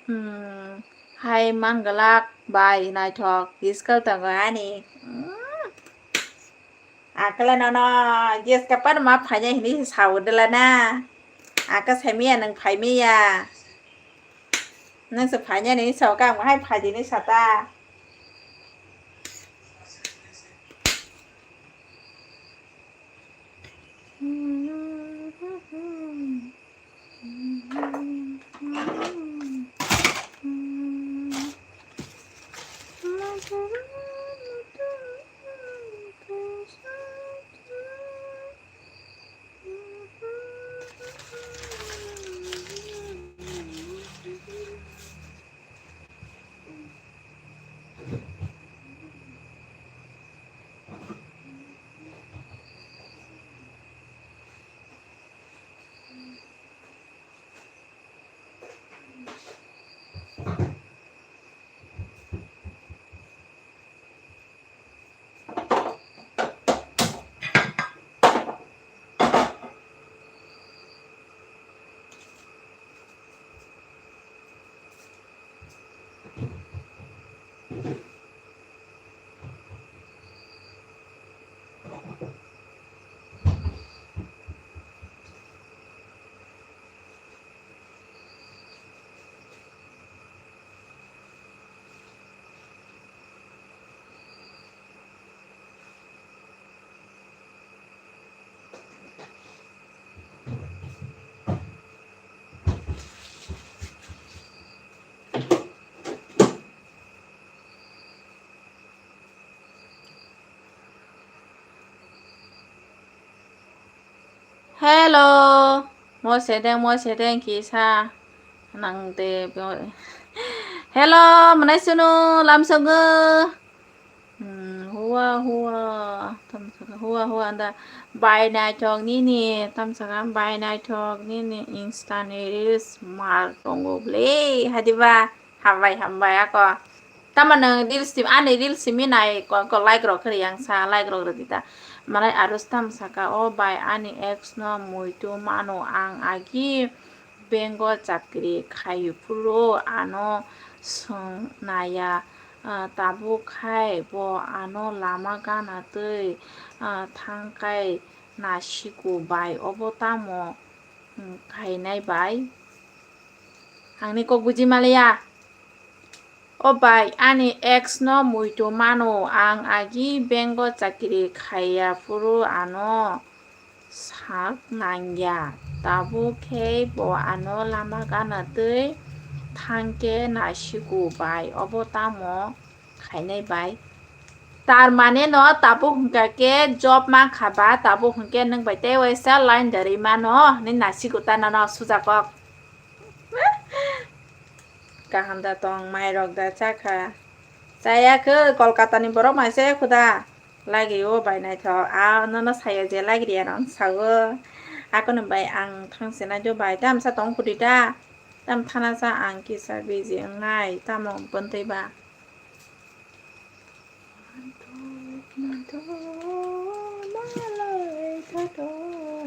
Hmm, hai mangalak bai naithok, giskal tongo ani. Hmm. Akala nono giska pan ma phainai hini saudela na. Aka saimiya nang phaimiya. Nang se phainai ni sao ka hai phaidi ni sata. Hello, mo sedeng, mo sedeng kisa nang de bo. Hello, mwnai sunu lamsongo. Hmm, hua hua, tamsaka hua hua anda bai naithok nini, tamsaka bai naithok nini Insta ni reels mar tongo ble, hadiba. Hambai, hambai, ako. Tamo nwng reels sim, ani reels simi nai, ko, ko like rok khe riyang sa, like rok rwdi ta. Malai aro tam saka, "O bai, ani ex no muitu mano, ang agi bank o chakri khai phuru ano swng naya, ah, tabuk khai bo ano lama gana twi, ah, thangkai nasiku bai, obo tamo, hmm, khainai bai?" Angni kok buji maliya. O bai, ani ex no muitu mano, ang agi bank o chakri khaiya phuru ano sak nangya. Tabuk khe bo ano lama gana twi thangkhe nasiku bai, obo tamo khainai bai? Tar mane no tabuk hwnkha khe job mankha ba, tabuk hwnkhe nwng bai tei waisa line dari mano hinwi nasiku ta nono suja kok. Kaham da tong, mairok da chakha? Chaya khe, Kolkata ni borok mai chaya kho da? Lagrio bai naithok. A, nono saya je lagriya rang sago. Akono bai ang thang se nai jo bai. Tam sa tong khudi da? Tam thana sa ang kisa busy wngnai. Tamo bwntwi ba?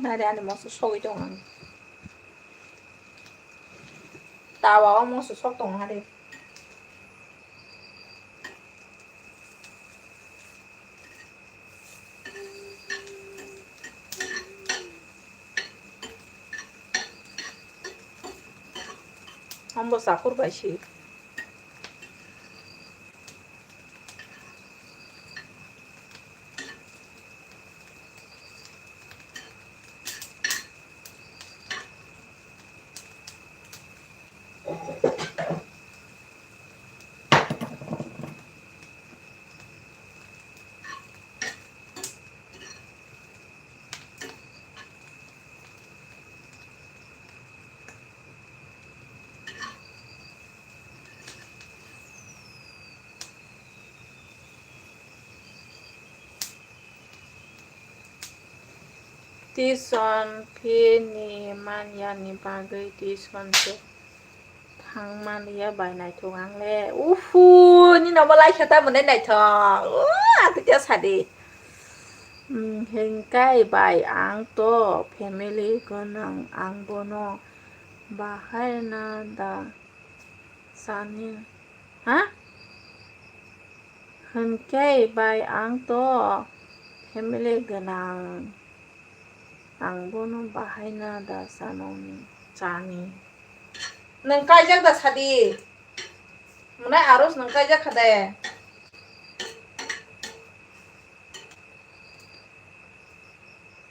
Nare ani moso sogwi tong ang. Tawa o moso sok tong hade. Hambo sakur bai si. Tuition fee ni manya ni bagwi tuition fee thang manliya bai naithok ang le. Uhu, nini omo lai khe ta mwnai naithok. Uaa, tei sadi. Hmm, hingkai bai ang to family gwnang, ang bono bahai na da sani. Ha? Hwnkhe bai ang to family gwnang, ang bono bahaina da chanani, chani. Nwng kaijak da sadi? Mwnai aros nwng kaijak kha de?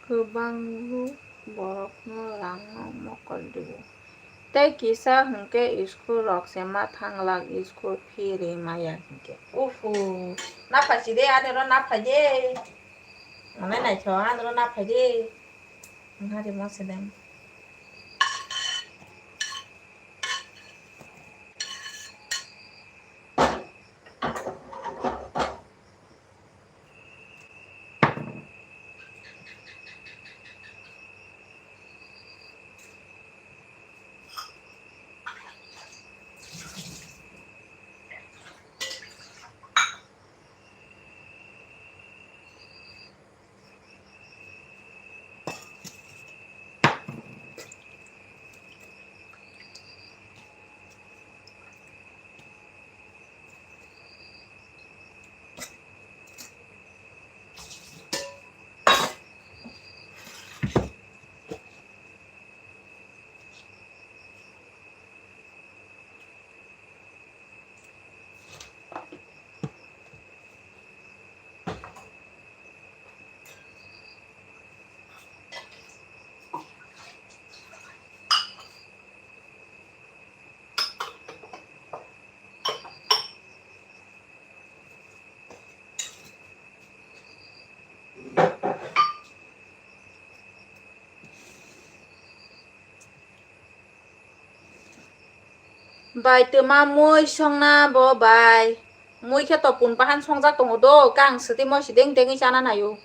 Kwbangbo borokno rangno mokol rwo. Tei kisa hwnkhe school rok se ma thanglak, school fee ri maya hwnkhe. Uhu, naphai si de, ani oro naphai de. Mwnai naitho, ani oro naphai de. Wngha rimo se de. Bai twma mui songna bo bai. Mui khe to pun bahan songjak tongo do, kang swtwi mo sideng dengwi chana naio.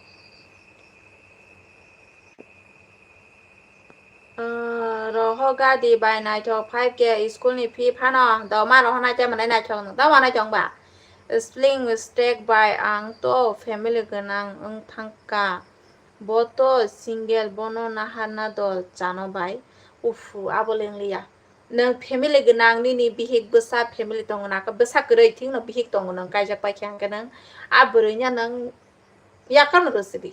Ah, roho gadi bai naithok five K school ni fee phano. Do ma roho naithok manai naithok no. Do ma naithok ba? Spelling mistake bai ang to family gwnang wng thangka. Bo to single, bono naharna dol chano bai. Uff, abo lengliya. Nwng family gwnang, nini bihik bwsa family tongo na, bwsa kwrwi thikno bihik tongo, nwng kaijak paikha hwnkhe nwng a bwrwino nwng yakano rw sidi.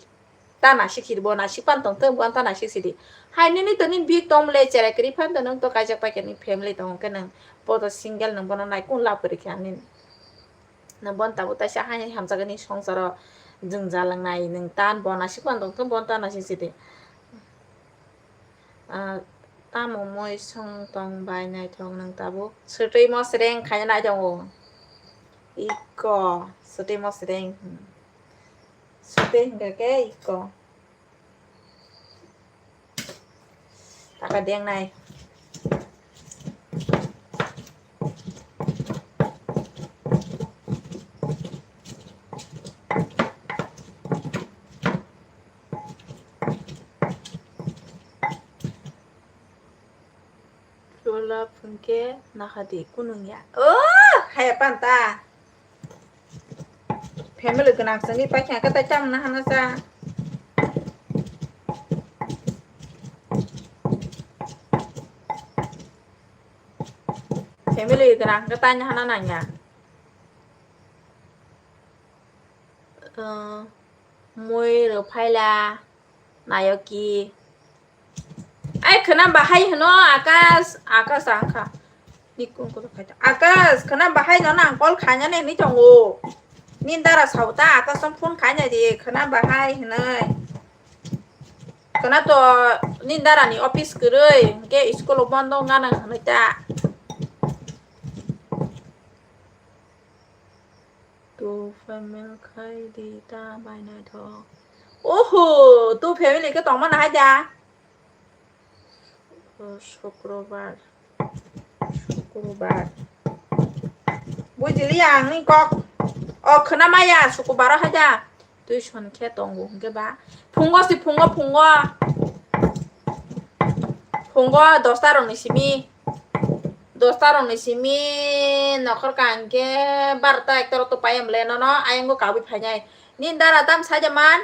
Ta nasik sidi, bo nasik pan tongthung, bo ta nasik sidi. Hai nini to nini bihik tongmole cherai kwrwi phan to nwng to kaijak paikha nini family tongo hwnkhe nwng bo to single, nwng bono nai kun love kwrwi kha nini. Nwng bono tabuk taisa hai hai hamjakgani songsaro jwngjal wngnai nwng ta bo nasik pan tongthung, bo ta nasik sidi. Ah, tamo mui song tong bai naithok nwng tabuk. Swtwi mosreng khaina nai tongo. Iko, swtwi mosreng. Swtwi hwnkha khe iko. Taka dengnai. Chola phungke nahadi kunungya. Oh, haya panta. Family gwnang songwi paikha khe tai tamo nahana cha. Family gwnang khe tai nahana nangya. Uh, mui rw phaila nayoki. Ai khwna bahai hwno Akash, Akash angkha. Ni kun kun khai ta. Akash khwna bahai no nang call khaina ne ni tongo. Nini dara sauta Akash tong phone khaina di khwna bahai hwnoi. Khwna to nini dara ni office kwrwi hwnkhe school o bondo wngna nang hwnoi ta. Tu family khai di ta bai naithok. Oho, tu family khe tongma nahai da. O, Shukrobar. Shukrobar. Bujili ang ni kok. O, khwna maya, Shukrobar o hai da. Tuition khe tongo hwnkhe ba. Phungo si phungo, phungo. Phungo dosta rokni simi. Dosta rokni simi nokhor kaham khe barota ekta rok to pai emle nono ayang bo kabui phainai. Nini dara tam saida man,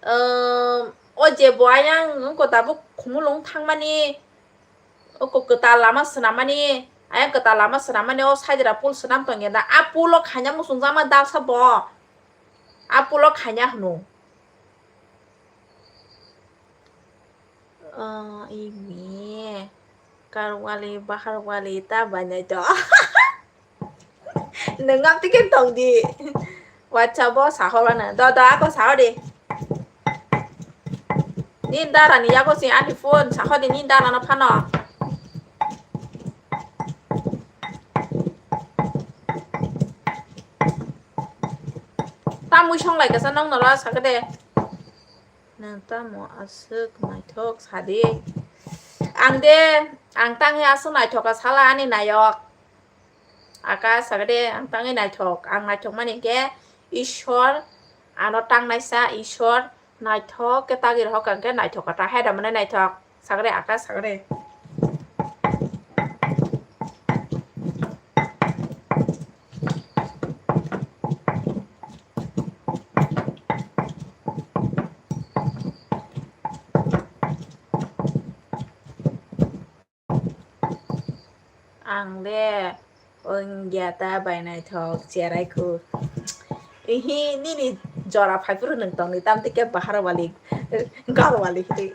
um, o je bo ayang wngkha tabuk khumulwng thangmani, oko kwtal lama swnammani, ayang kwtal lama swnammani o saidra pool swnam tongya da. A pool o khaina muchungjakma dalsa bo. A pool o khaina hwno. Ah, imi. Karwali, baharwali, ta banai to. Nwng amtwi khe tong di. WhatsApp o sahormano. Do, do, ako sahor di. Nini dara ni yago si ani phone sahor di nini dara no phano. Tamwi song lai kasa nong noro sakhe de. Nang tamo aswk naithok sadi. Ang de, ang tangwi aswk naithok ka sala ani nayok. Aka sakde ang tangwi naithok. Ang naithok mani khe Ishwar, ano tangnaisa Ishwar naithok khe tagwi rohok ang khe naithok ka ta haida mane naithok. Sakde aka sakde. Ang le wngya ta bai naithok cherai khu. Ihi nini jora phaiphuru nwng tongni tamtwi khe bahar wali, gar wali hiri.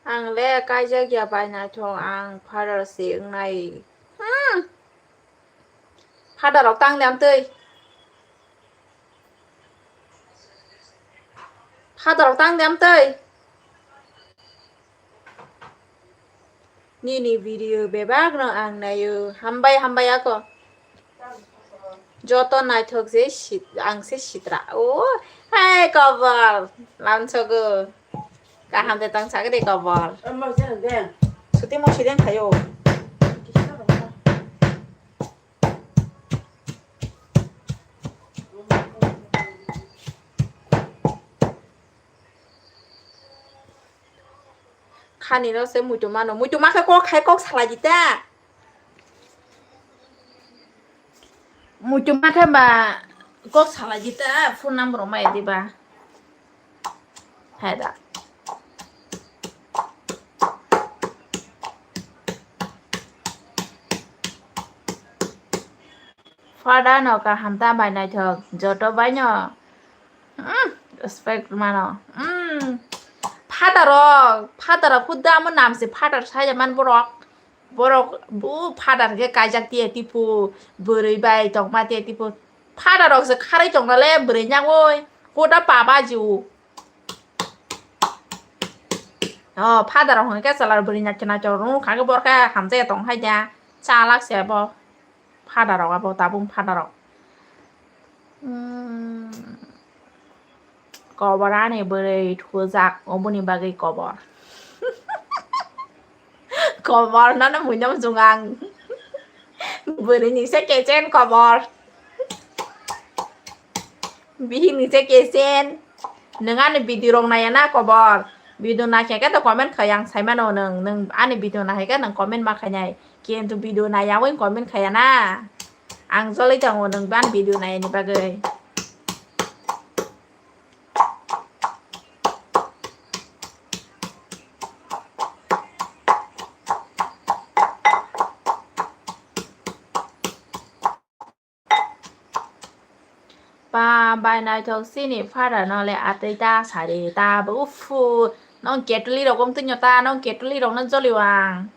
Ang le kaijak ya bai naithok, ang father se wngnai. Hmm. Father rok tang de amtwi. Father rok tang de amtwi. Nini video bebak no ang naio. Hambai, hambai ako. Joto naithok je sit-, ang se sitra. O, hai kobor. Lamsogo. Kaham de tong sagri kobor. Suti mo sideng khayo. Khani no se muitu mano. Muitu ma khe kok khai kok salai di ta. Muitu ma khe ba kok salai di ta. Phone number rok mai di ba. Hai da. Father no kaham ta bai naithok joto bai no. Hmm, respect mano. Hmm. Father rok, father rok khudda amo nam se father sai man borok. Borok bu father ke kaijak tiya tipu, bwrwi bai tongma tiya tipu. Father rok se kharwi tongna le bwrwi nyangoi. Koda papa jiu. Oh, father rok hwnke chwla bwrwi nyakhe naithok rw kha khe borok khe hamjaya tong hai da. Chalak se abo. Father rok abo tabuk father rok. Hmm. Kobor ani bwrwi thujak oboni bagwi kobor. Kobor nono muino mujung ang. Bwrwi ni se kechen kobor. Bihik ni se kechen. Nwng ani video rok naiya na kobor. Video naikhe khe to comment khai ang sai mano nwng. Nwng ani video naikhe khe nwng comment ma khainai. Kintu video naiya wng comment khaiya na. Ang joloi tongo nwng ban video nayani bagwi. Pa bai naithok chini father no le atwi ta sari ta bo uffu. Nong ketli rok wngtwi nyo ta, nong ketli rok no joli wang.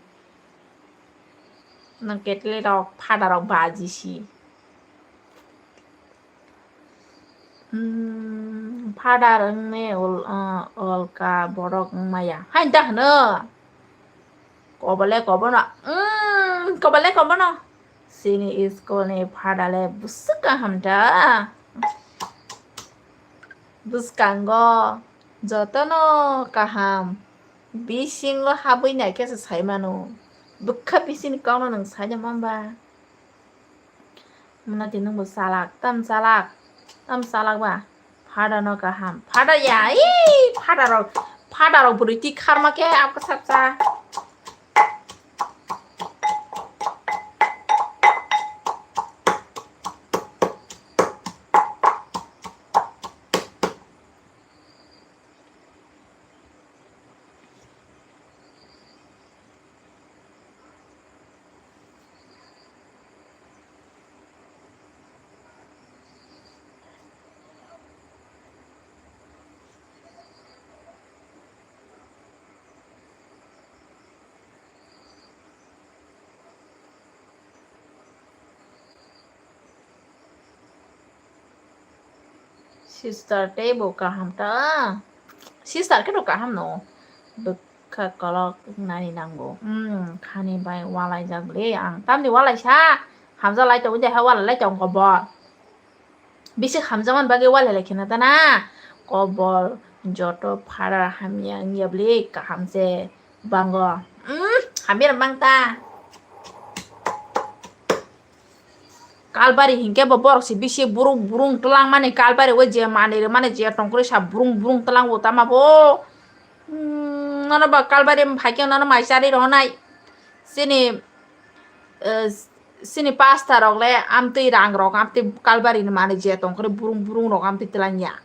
Nang ketli rok father rok baji si. Hmm, father wngni ol-, ah, olka borok wngmaya. Hai da hwno. Kobole kobono. Hmm, kobole kobono. Sini school ni father le bwswk kaham da. Bwskango jotono kaham. Bisingo habwi nai khe se sai mano. Bwkha bisini kokno nwng sai nai mamba. Mwnati nwngbo chalak, tam chalak, tam chalak ba. Father no kaham. Father ya, ee, father rok, father rok bwrwi twi kharma khe abo sapsa. Sister tei bo kaham ta. Sister khe to kaham no. Bwkha kolok nani nango. Hmm, khani bai walai jak le ang. Tamni walai sa. Hamja lai tongo de ha walai lai tongo bo. Bisi hamjakmani bagwi walai lai kheno ta na. Kobor joto phara hamya wngya bwle kaham se bango. Umm, hamya rok mang ta. Kalbari hinkhe bo borok se bisi burung burung twlang mani, kalbari o je manwi rw mani je tongkwrwi sa burung burung twlang bo tama bo. Umm, nono ba kalbari phai khe nono mai charwi rw nai. Chini, eh, Sini pastor rok le amtwi rang rok amtwi kalbari ni manwi je tong khe burung burung rok amtwi twlang ya.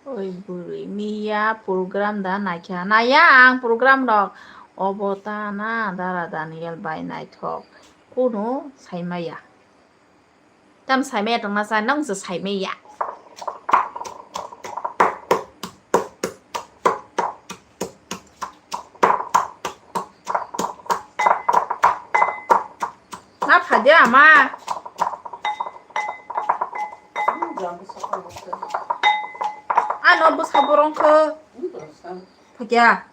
Oi bwrwi miya program da naikha? Naiya ang program rok. Obo ta na dara Daniel bai naithok. Kunu saimaya. Tam saimaya tongna sa nang se saimaya. Ma phadia ma. Ano bwsa borong khe. Phadia.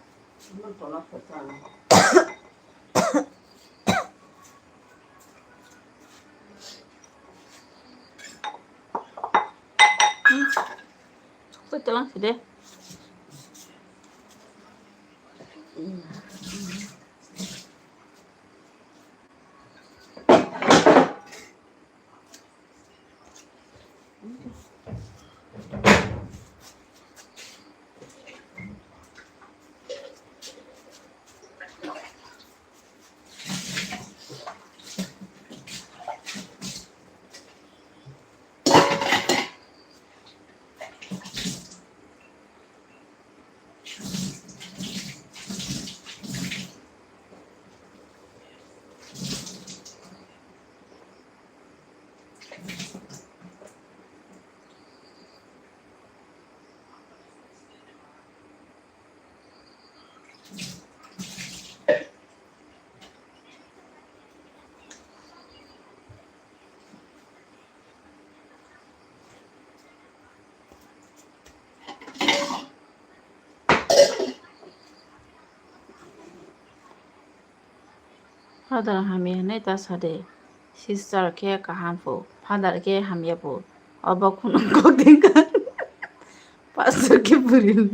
Sokchai telang side. Father hamya hinwi ta sade, sister khe kaham phu, father khe hamya phu. Obo khunung kok dengkha. Pastor khe bwrwi.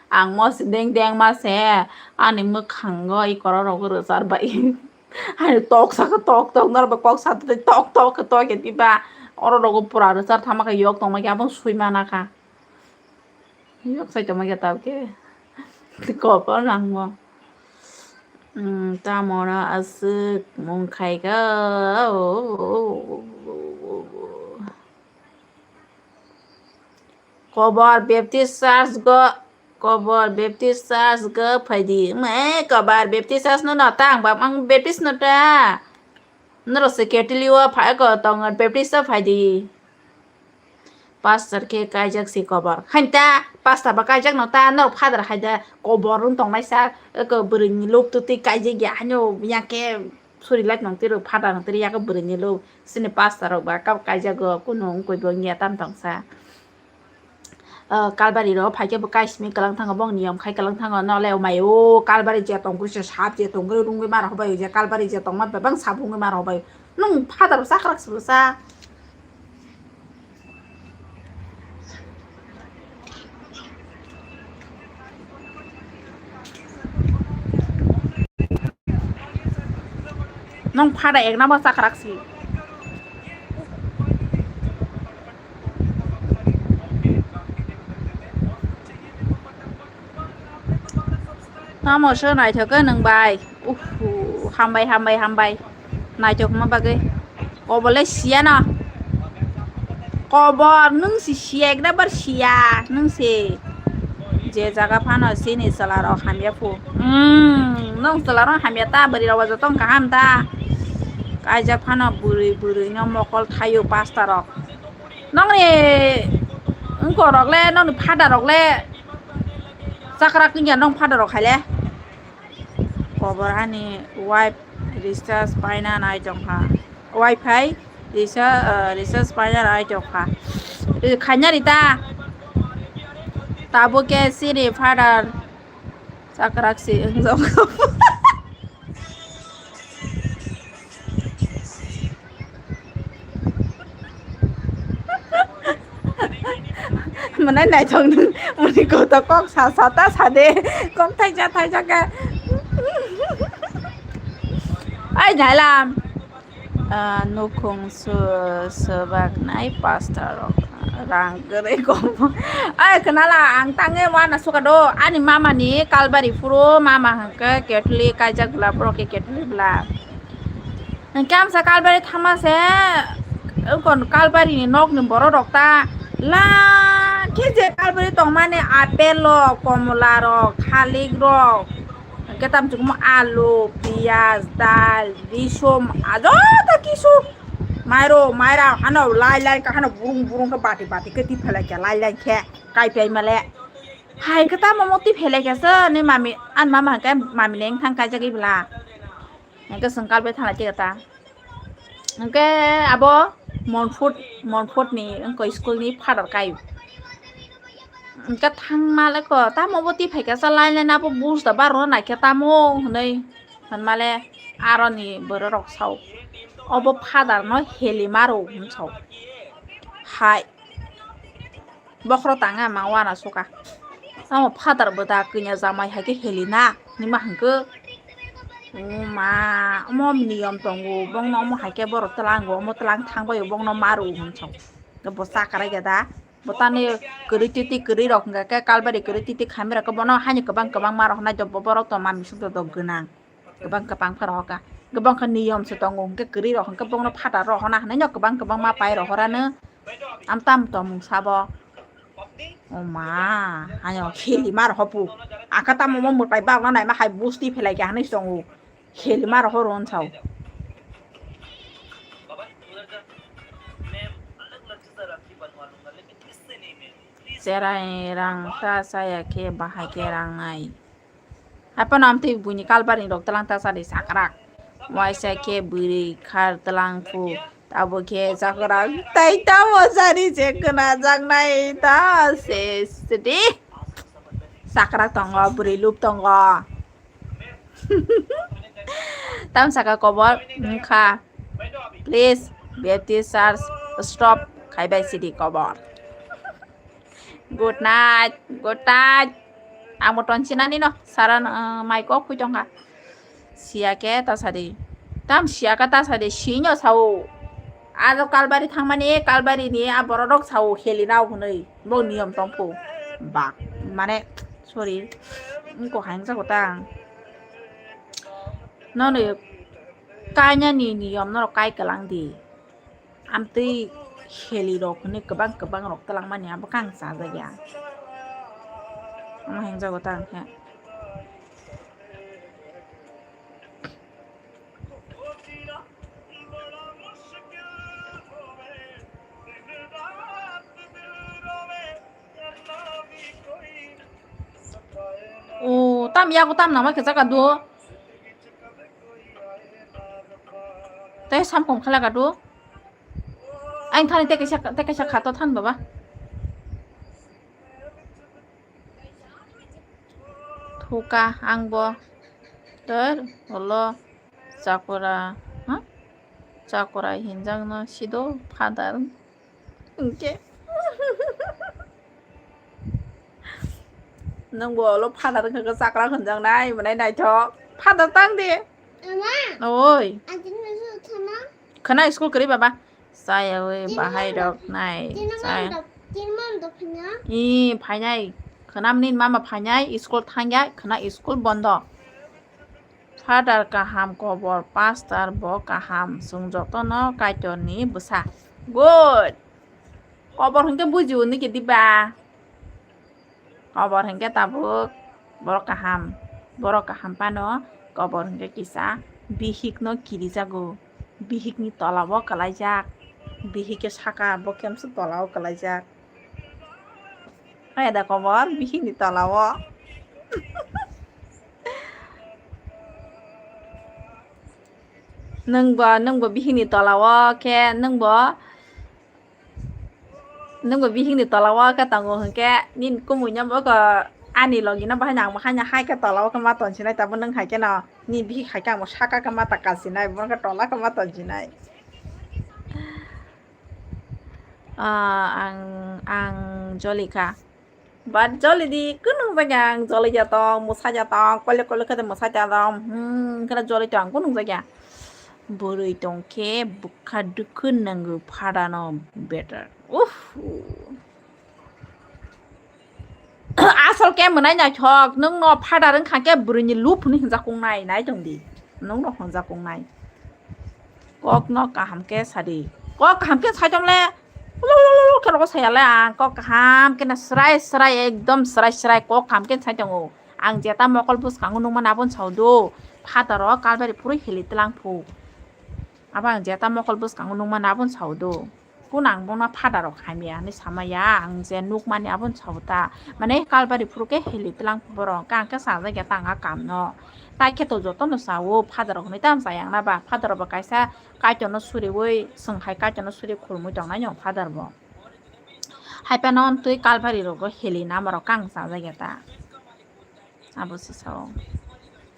Ang mo se deng deng ma se, ani mwkhango i kororok rwchar bai. Ani tok saka tok tok, norok bai kok sa twi tok tok khe tok khe diba. Oro rogo pura rwchar thama khe yok tongma khe abo sui mana kha. Yok sai tongma khe tao khe. Kopor nang mo. Hmm, tamo no aswk mung khai kha. Kobor Baptist Church go, Kobor Baptist Church go phaidi. Me Kobor Baptist Church no no ta ang bam ang Baptist no ta. Norok se Catholic o phai ko tong Baptist o phaidi. Pastor khe kaijak si kobor. Hain ta pastor ba kaijak no ta norok father hai da kobor wng tong nai sa ko bwrwi ni lok twtwi kaijak ya haino yang khe suri lai nang tiro father nang tiro ya ko bwrwi ni lok. Sini pastor rok ba kab kaijago, kunu wngkoi bo wngya tam tongsa. Ah, Kalbari ro phaikhe bo kaisimi kwlang thango, bong niyom khai kwlang thango, nole omai o Kalbari je tongkhe se sap je tongkhe rungwi mar hobai je Kalbari je tongma bebang sap wngwi mar hobai. Nung father sakrak se bwsa. Nung phada ek number chakrak si. Tamo se naithok khe nwng bai. Uhu, hambai, hambai, hambai. Naithokma bagwi. Kobole siyano. Kobor nwng si siya, ekdabar siya nwng si. Je jaga phano sini chwlarok hamya phu. Hmm, nwng chwlarok hamya ta, bwrwi rok bo joto wng kaham ta. Kaijak phano bwrwi bwrwi no mokol thaio pastor rok. Nokni wngkor rok le, nokni father rok le chakrak wngya, nokni father rok hai le. Kobor ani wife recharge paina nai tongkha. Wi-Fi recharge, ah, recharge paina nai tongkha. Eh, khaina rita. Tabuk khe sini father chakrak si wngjok. Mwnai naithok nwng muni koto kok sa sa ta sa de. Kok thaisa thaisa khe. Ai nailam. Ah, nukhung su-, subak nai pastor rok rang kwrwi kom. Ai khnala ang tangwi wana suka do ani mama ni Kalbari phuru, mama hwnkhe Catholic kaijak bwla, borok khe Catholic bwla. Hwnkhe amsa Kalbari thangma se, ukon Kalbari ni nok ni borok rok ta Lang khe je kalbari tongmani apple rok, komla rok, thalik rok, hwnkhe tamchukmo alu, piyaj, dal, risom, a joto kisu mairo, maira hano lai lai khe hano burung burung khe bati bati khe tiphelai khe lai lai khe kaipai male. Hai khe tamo mo tiphelai khe se ni mami, an mama hwnkhe mami neng thang kaijagwi bla. Hwnkhe chwng kalbai thanglai khe ta. Hwnkhe abo Monfort, Monfort ni wngkha school ni father kai. Hwnkhe thangma le ko, tamo bo tiphaikha sa line line abo buj da baro naikhe tamo hwnwi hwnmale aroni bororok sao. Obo father no heli maro hwn sao. Hai. Bokhro tanga ma wana suka. Tamo father bo da kanya jamai hai khe heli na nima hwnkhe. O ma, omo niyom tongo, bongno omo hai khe borok twlango, omo twlang thangbai bongno maru hwn sao. Bo chakra geda, bo tani kwrwi titi kwrwi rok hwnkha khe kalbari kwrwi titi khamwi rok khe bono haino kwbang kwbang ma rok hwnai do, bo borok to manwi suk do gwnang. Kwbang kwbang phano hoka. Kwbang khe niyom se tongo, hwnkhe kwrwi rok hwnkhe bongno father rok hona hwnwi no kwbang kwbang ma pai rok horano. Am tam tongmung sabo. O ma, haino heli mar hopu. Aka tamo mo mwtai bagna naima hai busti phelai khe hanwi tongo. Heli mar horo hwn sao. Cherai rang ta chaya khe bahai khe rang nai. Haphano amtwi buini kalbarni rok twlang ta chadi sakrak. Waisa khe bwrwi khar twlang phu. Abo khe chakrak tai tamo chari je kwnajaknai ta se sidi. Sakrak tongo, bwrwi lup tongo. Tam saka kobor wngkha. Please, Baptist Church, stop khaibai sidi kobor. Good night, good night. Ang bo ton sinani no, saran, uh, mai kok khui tongkha. Siya khe ta sadi. Tam siya khe ta sadi, sinyo sao. Ado kalbari thangmani, kalbari ni a bororok sao heli nao hwnwi. Bo niyom tongphu. Ba, mane, sorry. Wngkha hai wngjago ta. Nono kainani niyom norok kai kwlang di. Amtwi heli rok hwnwi kwbang kwbang rok twlangmani abo khe ang chajakya. Omo hengjago ta ang khe. O, tam yago tam nama khe jaka do. Tei samkom khala ka do. Ang thani tei kaisa, tei kaisa khato than baba. Thuka ang bo. Ter, holo, chakura, ha? Chakura hinjak no sido, father. Hwnkhe. Nwng bo ulo father wngkha khe chakra hwnjaknai, mwnai naithok. Father tang de. Ama. Oi. Ang tini naisuk thana. Khwna school kwrwi baba. Chaya oi bahai rok nai. Tini chaya. Mama dok, tini mama dok phina. I phainai. Khwnam ni mama phainai school thangya, khwna school bondo. Father kaham kobor, pastor bo kaham, chwng jotono Kaitorni bwsa. Good. Kobor hwnkhe bujio niki diba? Kobor hwnkhe tabuk borok kaham, borok kaham phano kobor hwnkhe kisa bihikno kirijago, bihikni tolao kwlaijak, bihikhe saka bo khe msu tolao kwlaijak. Hai da kobor bihikni tolao. Nwngbo, nwngbo bihikni tolao khe nwngbo, nwngbo bihikni tolao khe tongo hwnkhe nini kumui no bo ani logi no bahai nang bahai hai khe tolao khe ma tonsinai tabuk nwng hai kheno nini bihik hai khe ang bo saka khe ma ta kalsinai bo khe tola khe ma tonsinai. Ah, ang, ang joli kha. But joli di, kunung jaga ang joli ya tong, musa ya tong, kole kole khe musa ya tong, hmm, khe joli tong, kunung jaga. Bwrwi tong khe bwkha dukhu nango, phada no better. Uff. Asol khe mwnai naithok, nwng no phada rwng kha khe bwrwi ni lup hwnwi hwnjak kung nai, nai tong di. Nwng no hwnjak kung nai. Kok no kaham khe sadi. Kok kaham khe sai tong le. Lo, lo, lo, lo, khe rogo saya le ang kok kaham khe na srai srai ekdom srai srai kok kaham khe sai tongo. Ang jeta mokol bwskango nukmani aboni sao do. Phataro Kalbari phuru hili tlang phu. Abo ang jeta mokol bwskango nukmani aboni sao do. Kun ang bono phataro khamya hinwi samaya ang je nukmani aboni sao ta. Mane Kalbari phuru khe hili tlang phu borok. Khe ang khe sajak ya tanga kamno. Tai khe to jotono sao phataro hinwi tam chayang na ba. Phataro bo kaisa Kaitorno suriwi, chwng hai Kaitorno suri khulumwi tongnai no Father bo. Hai phano twi Kalbari rogo heli nama rok kang chajak ya ta. Abo se sao.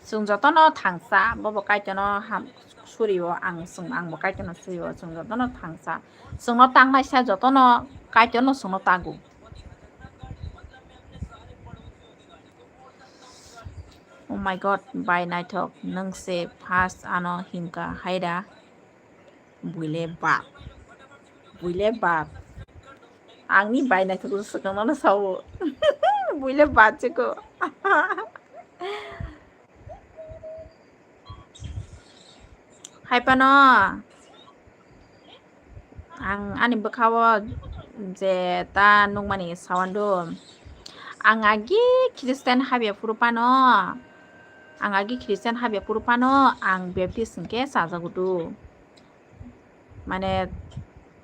Chwng jotono thangsa, bobo Kaitorno ham surio, ang chwng, ang bo Kaitorno surio, chwng jotono thangsa. Chwngno tangnai sa jotono Kaitorno chwngno tago. Oh my God, bai naithok, nwng se first ano himka haida. Buile bad. Buile bad. Angni bai naithok swkang no sao. Buile bad chiko. Hai phano ang ani bwkhao je ta nukmani sawan do. Ang agi Christian habya phuru phano, ang agi Christian habya phuru phano ang Baptist hwnkhe chajago do. Mane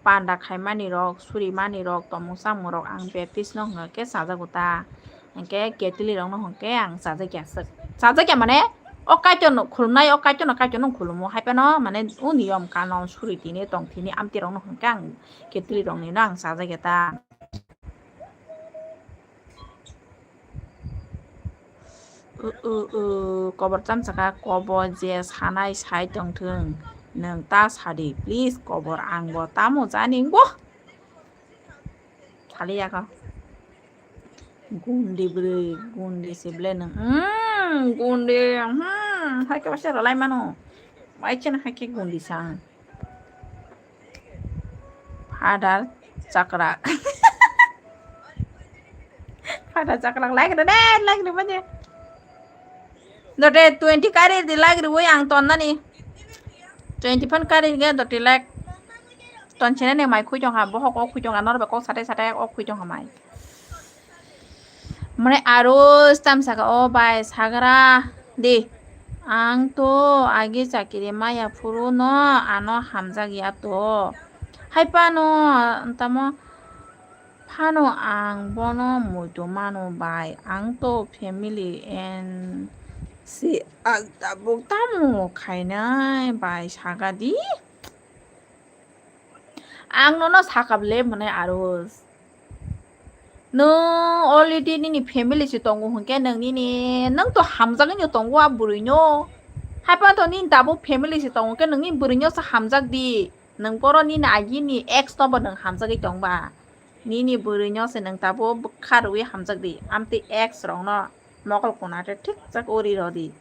panda khaimani rok, surimani rok, tomung samung rok ang Baptist no hwnkhe chajago ta. Hwnkhe Catholic rok no hwnkhe ang chajakya swk. Chajakya mane o Kaitor no khulumnai, o Kaitor no, Kaitor no khulumo hai phano mane o niyom kanon suri tini tong tini amtwi rok no hwnkhe ang Catholic rok ni no ang chajakya ta. U, u, u, kobor chamsaka kobo je sanai sai tongthwng, nwng ta sadi, please, kobor ang bo tamo jani, bo. Sali yako. Gundi bwrwi, gundi se ble nwng. Hmm, gundi, hmm, hai khe basa rwlai mano. Mai cheno hai khe gundi sang. Father chakra. Father chakra like rw de, like rw mane. Dote twenty kari di like rw ang ton nani. Twenty phan kari ge dote like. Ton chene ne mai khui tong ha, bohok ok khui tong ha, nor be kok sate sate ok khui tong ha mai. Mane aro stam saka o bai sagra di. Ang to agi chakiri maya phuru no ano hamjak ya to. Hai pano tamo phano ang bono muitu mano bai. Ang to family and si ang tabuk tamo khainai bai saga di. Ang nono sakap le mane aro. Nwng already nini family se tongo hwnkhe nwng nini, nwng to hamjagwi no tongo a bwrwi no. Haiphano to nini tabuk family se tongo hwnkhe nwng nini bwrwi no se hamjak di. Nwng boro nini agini ex no bo nwng hamjagwi tongba. Nini bwrwi no se nwng tabuk bwkha rwui hamjak di. Amtwi ex rok no mokol kuna te thik jak uri rw di.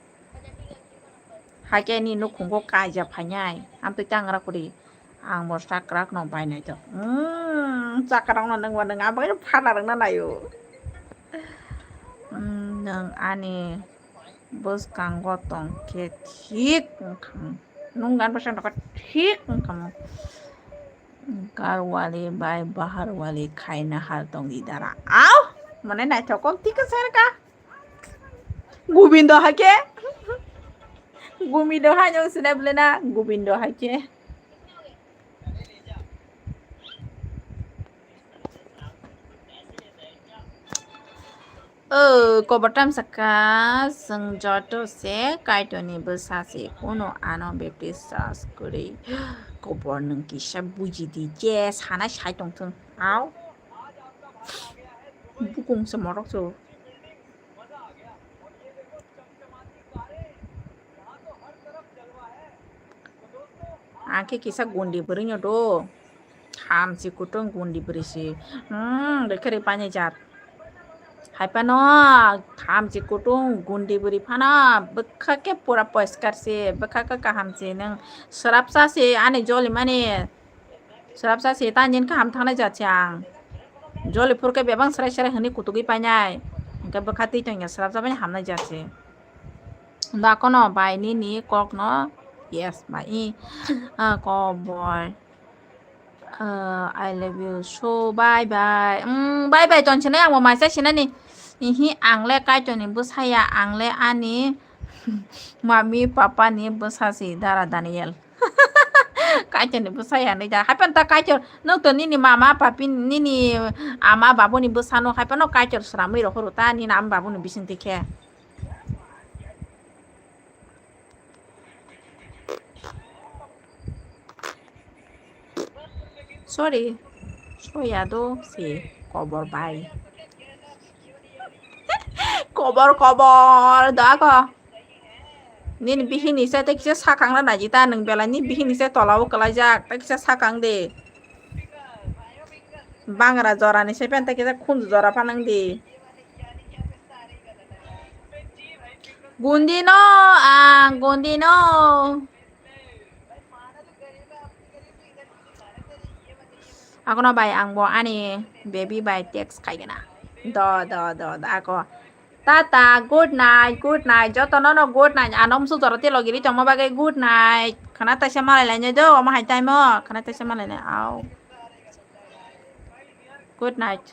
Hakhe ni nukhungo kaija phainai, amtwi tangra kuri. Ang bo chakrak no bainai to. Hmm, chakrak no nwng ba nwng abagwi phana rwngna naio. Hmm, nwng ani bwskango tongkhe thik wngkha. Nwng gan bwskango thik wngkha. Garwali bai Baharwali khaina hal tongdi dara. Au! Mane naithok kok thik khe serka. Gobindo hai khe. Gobindo hai no sine bwle na Gobindo hai khe. O, kobotam saka, chwng joto se Kaitorni bwsa se, kuno ano baptist chas kwrwi. Kobor nwng kisa buji di, je sanai sai tongthwng. Au. Bukung se morok se. Ang khe kisa gundi bwrwi no do. Thamchi kutung gundi bwrwi si. Hmm, rikhe ri pani jat. Hai phano thamchi kutung gundi bwrwi phano bwkha khe pura poiskar si, bwkha khe kaham si. Nwng swrapsa si ani joli mani. Swrapsa se ta nini kaham thangnai jat se ang. Joli phur khe bebang srai srai hwnwi kutugwi painai. Hwnkhe bwkha twi tongya swrapsa bai hamnai jat se. Da kono bai nini kokno yes bai. Ah, kobor. Uh, I love you. So, bye bye. Mm, bye bye, ton sinai, ang bo mai sai sinani. Ihi, ang le Kaitor ni bwsa ya, ang le ani mami papa ni bwsa si, Dara Daniel. Kaitor ni bwsa ya, nai da. Haipan ta Kaitor, nwng to nini mama papi, nini ama babu ni bwsa no, haipan no Kaitor sramwi rok horo ta, nini ama babu ni bising tikhe. Sorry. Soya do si kobor bai. Kobor, kobor, da ko. Nini bihini se te kisa sakang na naji ta, nwng belai ni bihini se tola o kwlai jak, te kisa sakang de. Bangra jora ni se pen te kisa khunju jora phanang de. Gundi no, ang gundi no. Akono bai ang bo ani baby bai text khaigena. Do, do, do, do, ako. Tata, good night, good night. Joto no no good night. Ano musu jora te logiri tongma bagwi good night. Khana taisa malai lainai do, omo hai time o. Khana taisa malai nai. Au. Good night.